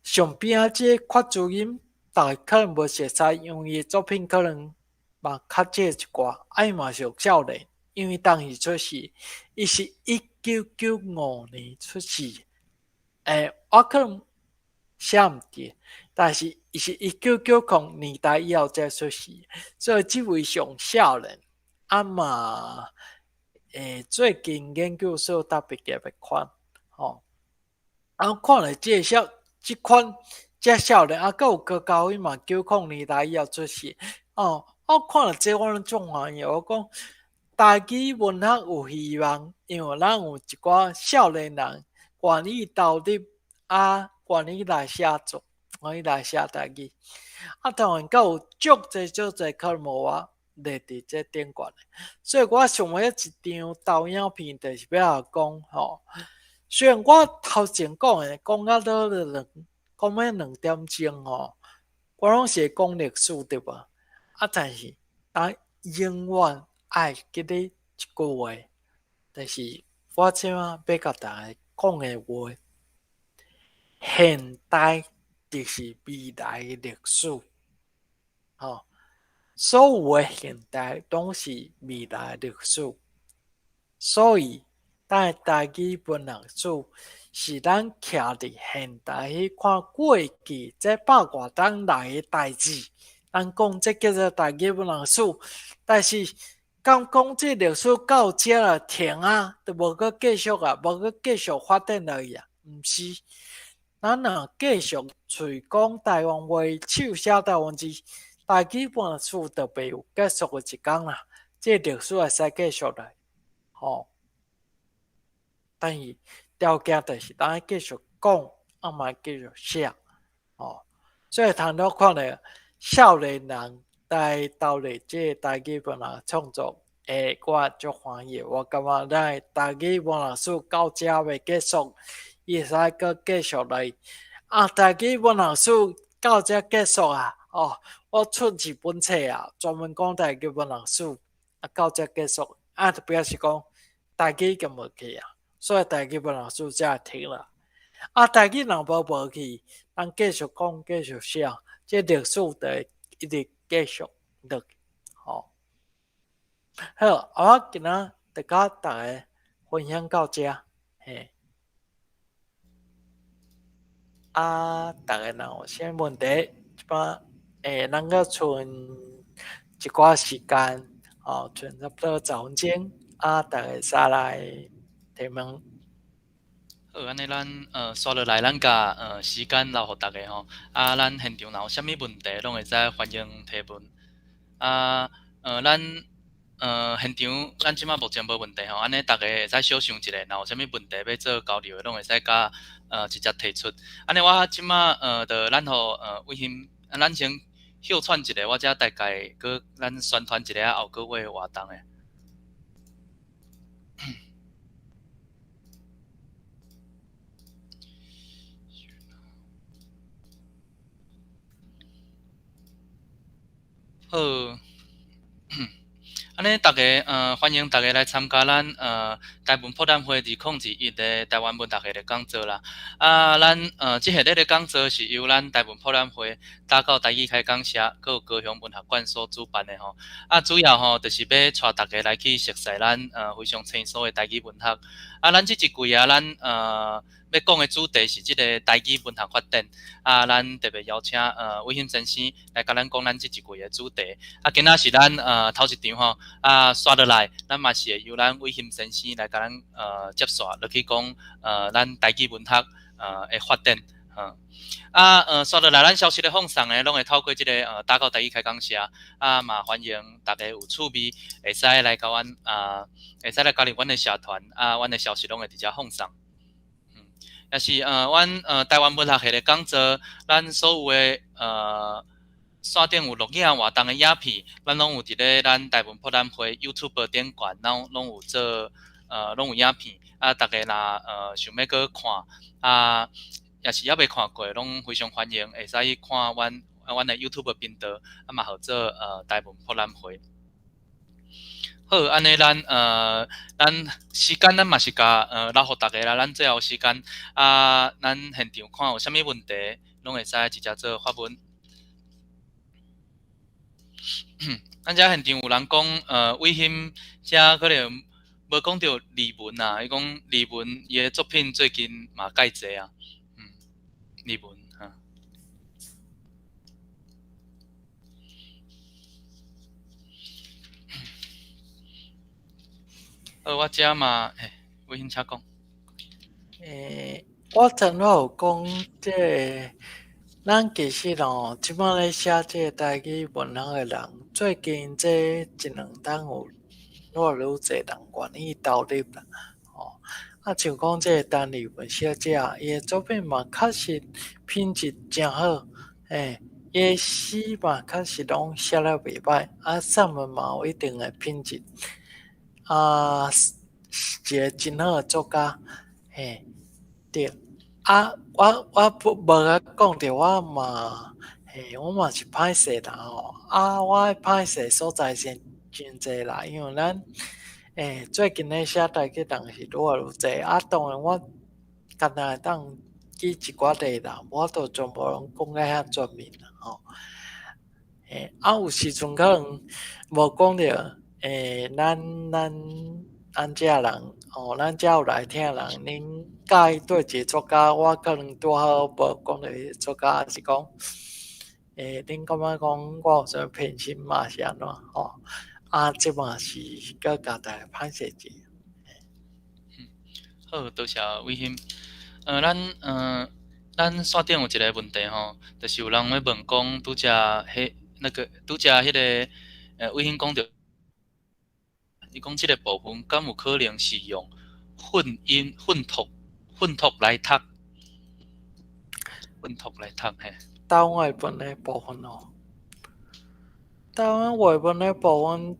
上邊仔這個郝珠音，逐家可能無熟似，因為伊的作品可能嘛較少一寡，啊伊嘛是屬少年，因為當時出世，伊是1995年出世，我可能寫毋對，但是伊是1990年代以後才出世，所以這位上少年，啊嘛，最近研究所才畢業的款，吼，啊看來這个少。這款遮少年，啊，閣有高嘉輝嘛，90年代以後出世，哦，我看著這我攏足歡喜。我講台語文學有希望，因為咱有一寡少年人願意投入，啊，願意來寫作，願意來寫台語。啊，當然閣有足濟足濟可能無我列佇這頂懸的，所以我想欲一張投影片，就是欲講吼。雖然我頭前講的講甲落兩講欲2點鐘吼，我攏是會講歷史對無？啊，但是咱永遠愛記得一句話，就是我這擺欲共大家講的話：現代就是未來的歷史，吼，所有的現代攏是未來的歷史，所以。咱的台語文學史是咱徛佇現代去看過去這百外冬來的代誌，咱講這叫做台語文學史。但是敢講這歷史到這就停啊，就無閣繼續啊，無閣繼續發展落去啊？毋是，咱若繼續喙講台灣話，手寫台灣字，台語文學史就袂有結束的一工啦。這歷史會使繼續落，吼。但是條件就是咱愛繼續講，啊嘛繼續寫，吼。所以通了看咧，少年人來投入這個台語文學創作，我足歡喜。我感覺咱的台語文學史到遮袂結束，伊會使閣繼續落去。啊，台語文學史到遮結束啊！哦，我出一本冊啊，專門講台語文學史，啊，到遮結束，啊，就表示講台語已經無去啊。所以台語文學史才會停啦。啊，台語若無無去，咱繼續講，繼續寫，這歷史就會一直繼續落去。吼，好，啊，我今仔就佮大家分享到遮，嘿。啊，逐家若有啥物問題，這擺咱閣剩一寡時間，吼，剩差不多10分鐘，啊，逐家會使來提問。好，按呢咱紲落來，咱共時間留予逐家吼。啊，咱現場若有啥物問題，攏會使歡迎提問。啊，咱現場咱這馬目前無問題吼，按呢逐家會使小想一下，若有啥物問題欲做交流的，攏會使佮直接提出。按呢我這馬就咱予偉興，咱先歇喘一下，我才大概閣咱宣傳一下後個月的活動的。好，按呢，逐家歡迎逐家來參加咱台文博覽會2021的台灣文學系列講座啦。啊，咱這系列的講座是由咱台文博覽會打狗台語開講社，閣有高雄文學館所主辦的吼。啊，主要吼就是欲帶逐家來去熟似咱非常生疏的台語文學。啊，咱這一季啊，咱欲講的主題是這个台語文學發展。啊，咱特別邀請偉興先生來共咱講咱這一季的主題。啊，今仔是咱頭一場吼，啊，紲落來，咱嘛是會由咱偉興先生來共咱接續落去講咱台語文學的發展。哈，啊，煞落來，咱消息的放送呢，攏會透過這个打狗台語開講社，啊，嘛歡迎大家有趣味，會使來共阮啊，會使來加入阮的社團，啊，阮的消息攏會佇遮放送。也是阮台灣文學系的講座，咱所有的線頂有錄影活動的影片，咱攏有佇咧咱台文博覽會 YouTube 頂懸，攏有做攏有影片，啊，大家若想欲閣看，啊，也是猶未看過，攏非常歡迎，會使去看阮的 YouTube 頻道，啊嘛號做台文博覽會。好，按呢咱時間咱嘛是共留予大家啦，咱最後時間啊，咱現場看有啥物問題，攏會使直接做發問。咱遮現場有人講，偉興遮可能無講著李文啊，伊講李文伊的作品最近嘛蓋濟啊，李文哈。好，我遮嘛，嘿，偉興請講。我頭拄有講這个，咱其實哦，這擺咧寫這個台語文學的人，最近這一兩冬有愈來愈濟人願意投入啦，吼。啊，像講這個陳麗文小姐，伊的作品嘛確實品質誠好，嘿，伊的詩嘛確實攏寫了袂䆀，啊，散文嘛有一定的品質，啊，是一個真好的作家，嘿，對。啊，我無共講著，我嘛，嘿，我嘛是歹勢啦吼。啊，我歹勢所在是真濟啦，因為咱，最近咧寫台語人是愈來愈濟，啊，當然我敢若會當舉一寡例啦，無法度全部攏講甲遐全面啦吼。啊，有時陣可能無講著，咱遮人，吼，咱遮有來聽人，恁佮意佗一个作家，我可能拄好無講著彼个作家，抑是講，恁感覺講我有啥物偏心嘛是按怎吼？啊，這嘛是閣共大家歹勢者。好，多謝偉興。咱線頂有一个問題吼，就是有人欲問講，拄才彼那個拄才彼个偉興講著，伊講這个部分敢有可能是用混音、混讀、混讀來讀，混讀來讀嘿。台灣話文的部分哦，台灣話文的部分，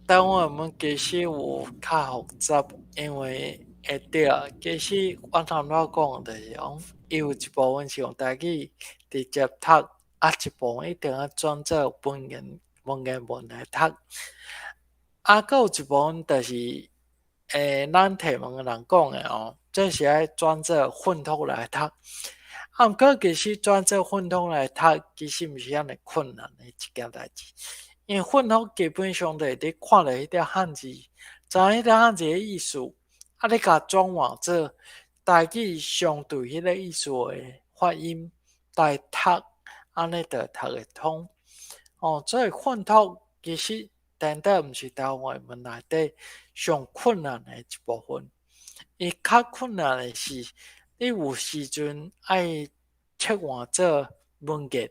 台灣話文其實有較複雜，因為會對，其實我頭拄仔講就是講，伊有一部分是用台語直接讀，啊，一部分一定愛轉做文言文來讀。啊，閣有一部分就是，咱提問的人講的哦，這是愛轉做混讀來讀。啊，毋過其實轉做混讀來讀，其實毋是遐爾困難的一件代誌。因為混讀基本上就是你看著彼條漢字，知影彼條漢字的意思，啊，你共轉換做台語相對彼个意思的發音來讀，按呢就讀會通。哦，所以混讀其實顛倒毋是台灣話文內底上困難的一部分。伊較困難的是，你有時陣愛切換做文言，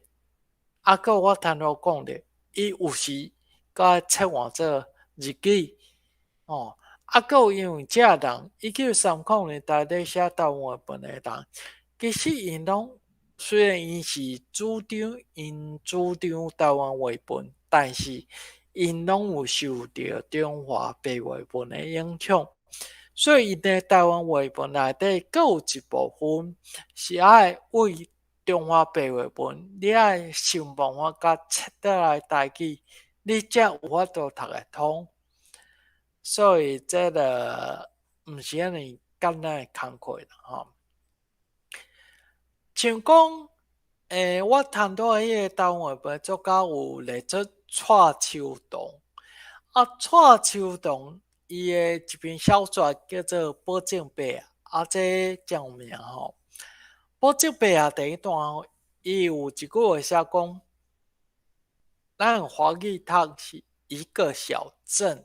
啊，閣我頭拄講著，伊有時閣愛切換做日語，哦，啊，閣有因為這人1930年代咧寫台灣話文的人，其實𪜶攏雖然𪜶是主張𪜶主張台灣話文，但是𪜶攏有受著中華白話文的影響，所以𪜶的台灣話文內底閣有一部分是愛為中華白話文，你愛想辦法共切倒來台語，你才有法度讀會通。所以這个毋是遐爾簡單的工課啦吼。像講，我談到彼個台灣話文作家有列出蔡秋桐，啊，蔡秋桐伊的一篇小說叫做《保證伯》，啊，這誠有名吼。《保證伯》第一段，伊有一句話寫講，咱用華語讀是一個小鎮，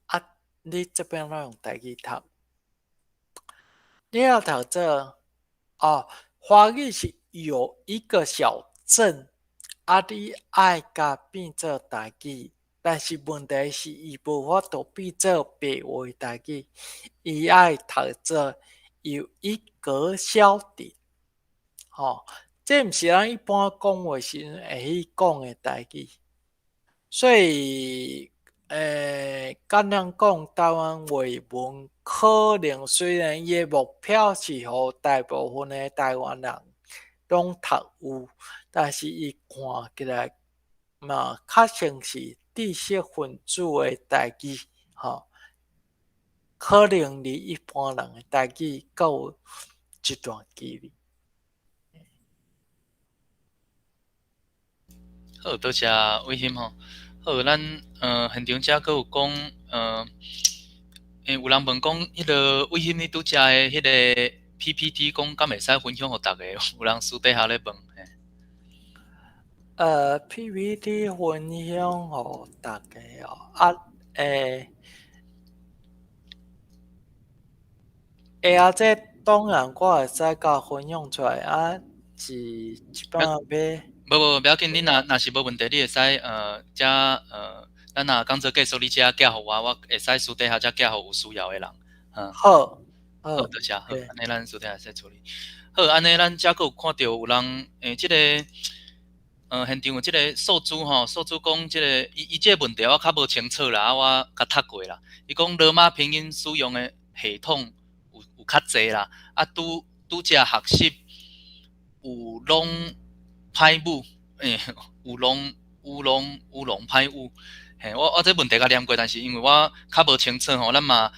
啊，你這邊攏用台語讀，你欲讀做哦，華語是有一個小鎮，啊，你愛共變做台語，但是問題是伊無法度變做白話台語，伊愛讀做有一個小鎮，吼，這毋是咱一般講話時陣會去講的台語，所以，敢若講台灣話文，可能雖然伊的目標是予大部分的台灣人攏讀有，但是伊看起來嘛較像是知識分子的台語，吼，可能離一般人的台語閣有一段距離。好，多謝偉興吼。好，咱現場遮閣有講，有人問講，彼个偉興你拄才的彼个 PPT 講敢會使分享予逐家？有人私底下咧問。PPT 分享予逐家哦，啊，會啊，這當然我會使共分享出來，啊，是這擺欲。無無，無要緊，你若是無問題，你會使遮咱若講座結束，你遮寄予我，我會使私底下才寄予有需要的人。好，好，好，多謝，好，按呢咱私底下再處理。好，按呢咱遮閣有看著有人，這个現場有這个數字吼，數字講這个，伊這个問題我較無清楚啦，啊，我共讀過啦。伊講羅馬拼音使用的系統有較濟啦，啊，拄拄才學習有攏歹舞，有攏歹舞，嘿，我這問題共念過，但是因為我較無清楚吼，咱嘛，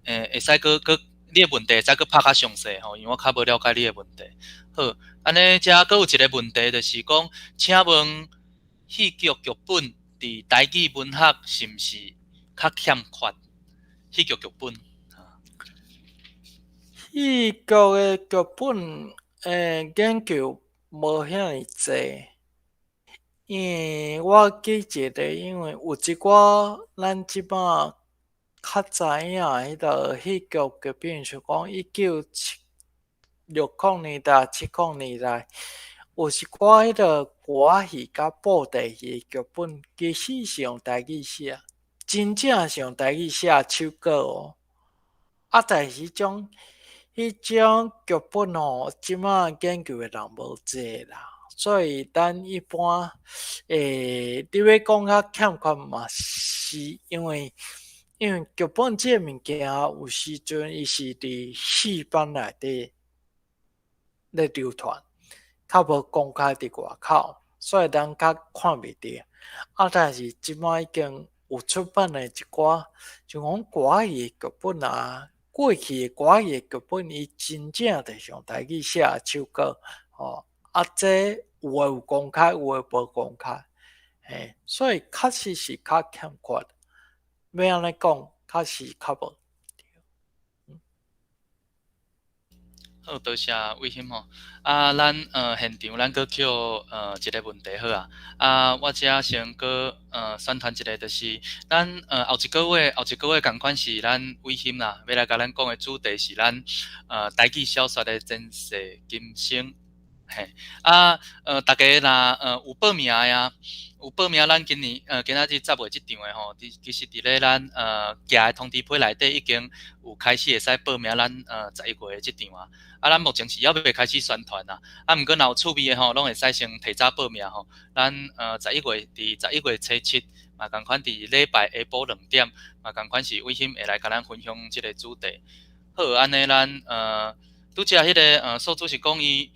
會使閣閣你的問題會使閣拍較詳細吼，因為我較無了解你的問題。好，按呢遮閣有一个問題，就是講，請問戲劇劇本佇台語文學是毋是較欠缺？戲劇劇本。戲劇的劇本研究無遐爾濟，因為我記一个，因為有一寡咱這擺較知影彼个戲劇劇本，像講1960年代、70年代，有一寡彼个歌仔戲佮布袋戲的劇本，其實是用台語寫，真正是用台語寫手稿哦。啊，但是彼種劇本吼，這擺研究的人無濟啦，所以咱一般，你欲講較欠缺嘛，是因為劇本這个物件有時陣伊是佇戲班內底咧流傳，較無公開佇外口，所以咱較看袂著。啊，但是這擺已經有出版的一寡，像講歌仔戲的劇本啊，過去的歌仔戲的劇本，伊真正就是用台語寫的手稿，吼，啊，這有的有公開，有的無公開，嘿，所以確實是較欠缺。欲按呢講，確實較無。好，多謝偉興吼。啊，咱現場咱閣抾一个問題好啊。啊，我遮先閣宣傳一下，就是咱後一個月仝款是咱偉興啦，欲來共咱講的主題是咱台語小說的前世今生。嘿，啊，逐家若有報名的啊，有報名咱今年今仔日10月這場的吼，其實佇咧咱寄的通知批內底已經有開始會使報名咱11月的這場啊。啊，咱目前是猶未開始宣傳啦，啊，毋過若有趣味的吼，攏會使先提早報名吼。咱十一月佇十一月初七，嘛仝款佇禮拜下晡2點，嘛仝款是偉興會來共咱分享這个主題。好，按呢咱拄才彼个數字是講伊。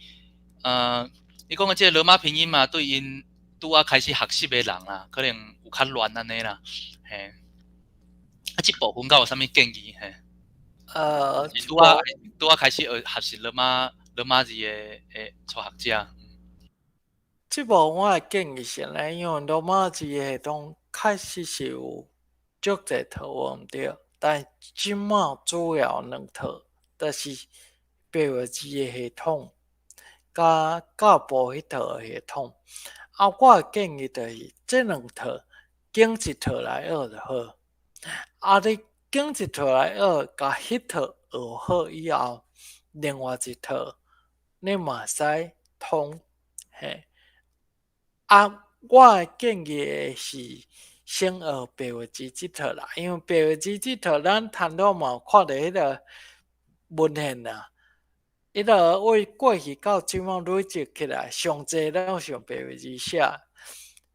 伊講的這個羅馬拼音嘛，對𪜶拄仔開始學習的人啦，可能有較亂按呢啦，嘿。啊，這部分敢有啥物建議？嘿。拄仔開始學習羅馬字的初學者。這部分我的建議是按呢，因為羅馬字系統確實是有足濟套無毋對，但這擺主要兩套，就是白話字的系統。佮教部彼套的系統，啊，我的建議就是這兩套揀一套來學就好。啊，你揀一套來學，共彼套學好以後，另外一套，你嘛會使通，嘿。啊，我的建議是先學白話字這套啦，因為白話字這套咱頭拄嘛有看著彼个文獻啊，彼个為過去到這馬累積起來，上濟攏是用白話字寫，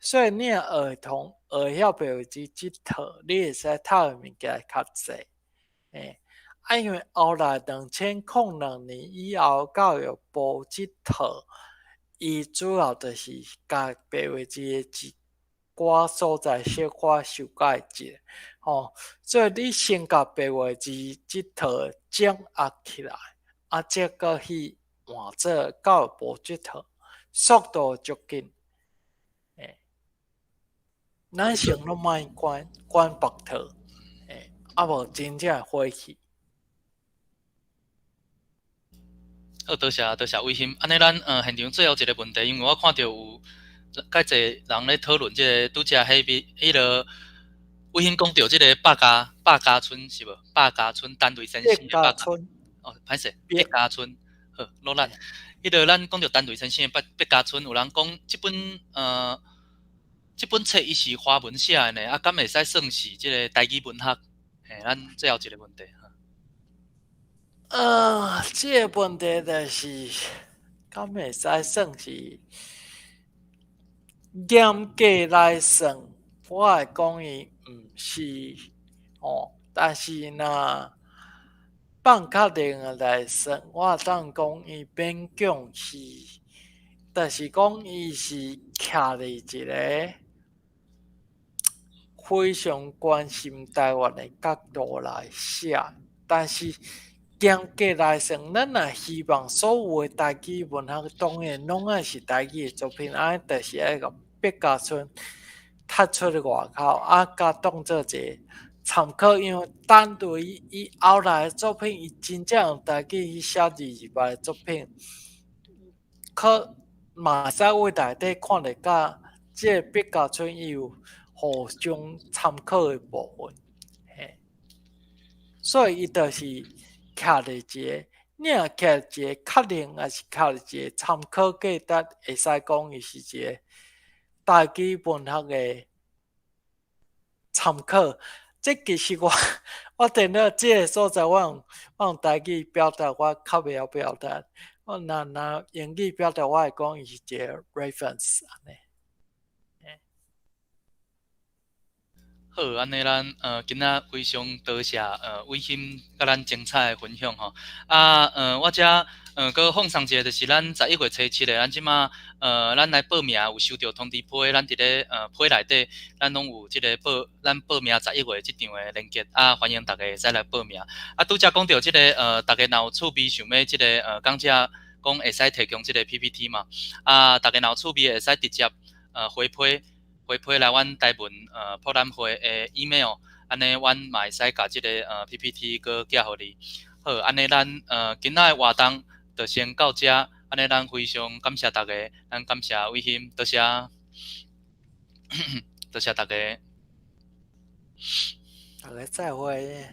所以你若學會通，學會曉白話字這套，你會使讀的物件較濟，嘿。啊，因為後來2002年以後，教育部這套，伊主要就是共白話字的一寡所在小可修改一下，吼，所以你先共白話字這套掌握起來，啊，才閣去換做教育部這套，速度足緊，嘿。咱先攏莫管管別套，嘿，啊無真正會火去。好，多謝多謝偉興。按呢，咱現場最後一个問題，因為我看著有較濟人咧討論這个拄才彼邊彼个偉興講著這个百家村是無？百家村陳雷先生的百家村。哦，歹勢，別家村。好，努力。彼个咱講著陳雷先生的百家村，有人講這本冊伊是華文寫的呢，啊，敢會使算是這个台語文學？嘿，咱最後一个問題。這个問題就是，敢會使算是嚴格來算，我會講伊毋是吼，但是若放較另來算，我會當講伊勉強是，但是講伊是徛佇一个非常關心台灣的角度來寫，但是嚴格來算，咱若希望所有的台語文學當然攏愛是台語的作品，按呢就是愛共百家村踢出外口，啊，共當做一个參考，因為陳雷伊後來的作品，伊真正用台語去寫二二八的作品，可嘛會使為內底看著佮這个百家村伊有互相參考的部分，嘿，所以伊就是徛佇一个，你若徛一个確認，抑是徛佇一個參考價值，會使講伊是一個台語文學的參考。這其實我電腦這个所在，我用台語表達，我較袂曉表達。我若英語表達，我會講伊是一個 reference 按呢。好，按呢咱今仔非常多謝偉興佮咱精彩的分享吼。啊，我遮閣放送一下，就是咱11月初7的，咱這馬咱來報名有收著通知批，咱佇咧批內底，咱攏有這个報咱報名十一月這場的連結，啊，歡迎大家會使來報名。啊，拄才講著這个逐家若有趣味想欲這个講者講會使提供這个 PPT 嘛，啊，逐家若有趣味會使直接回批來阮台文博覽會的 email，按呢阮嘛會使共這个 PPT 閣寄予你。好，按呢咱今仔的活動就先到這，按呢咱非常感謝大家，咱感謝偉興，多謝，多謝大家。大家再會。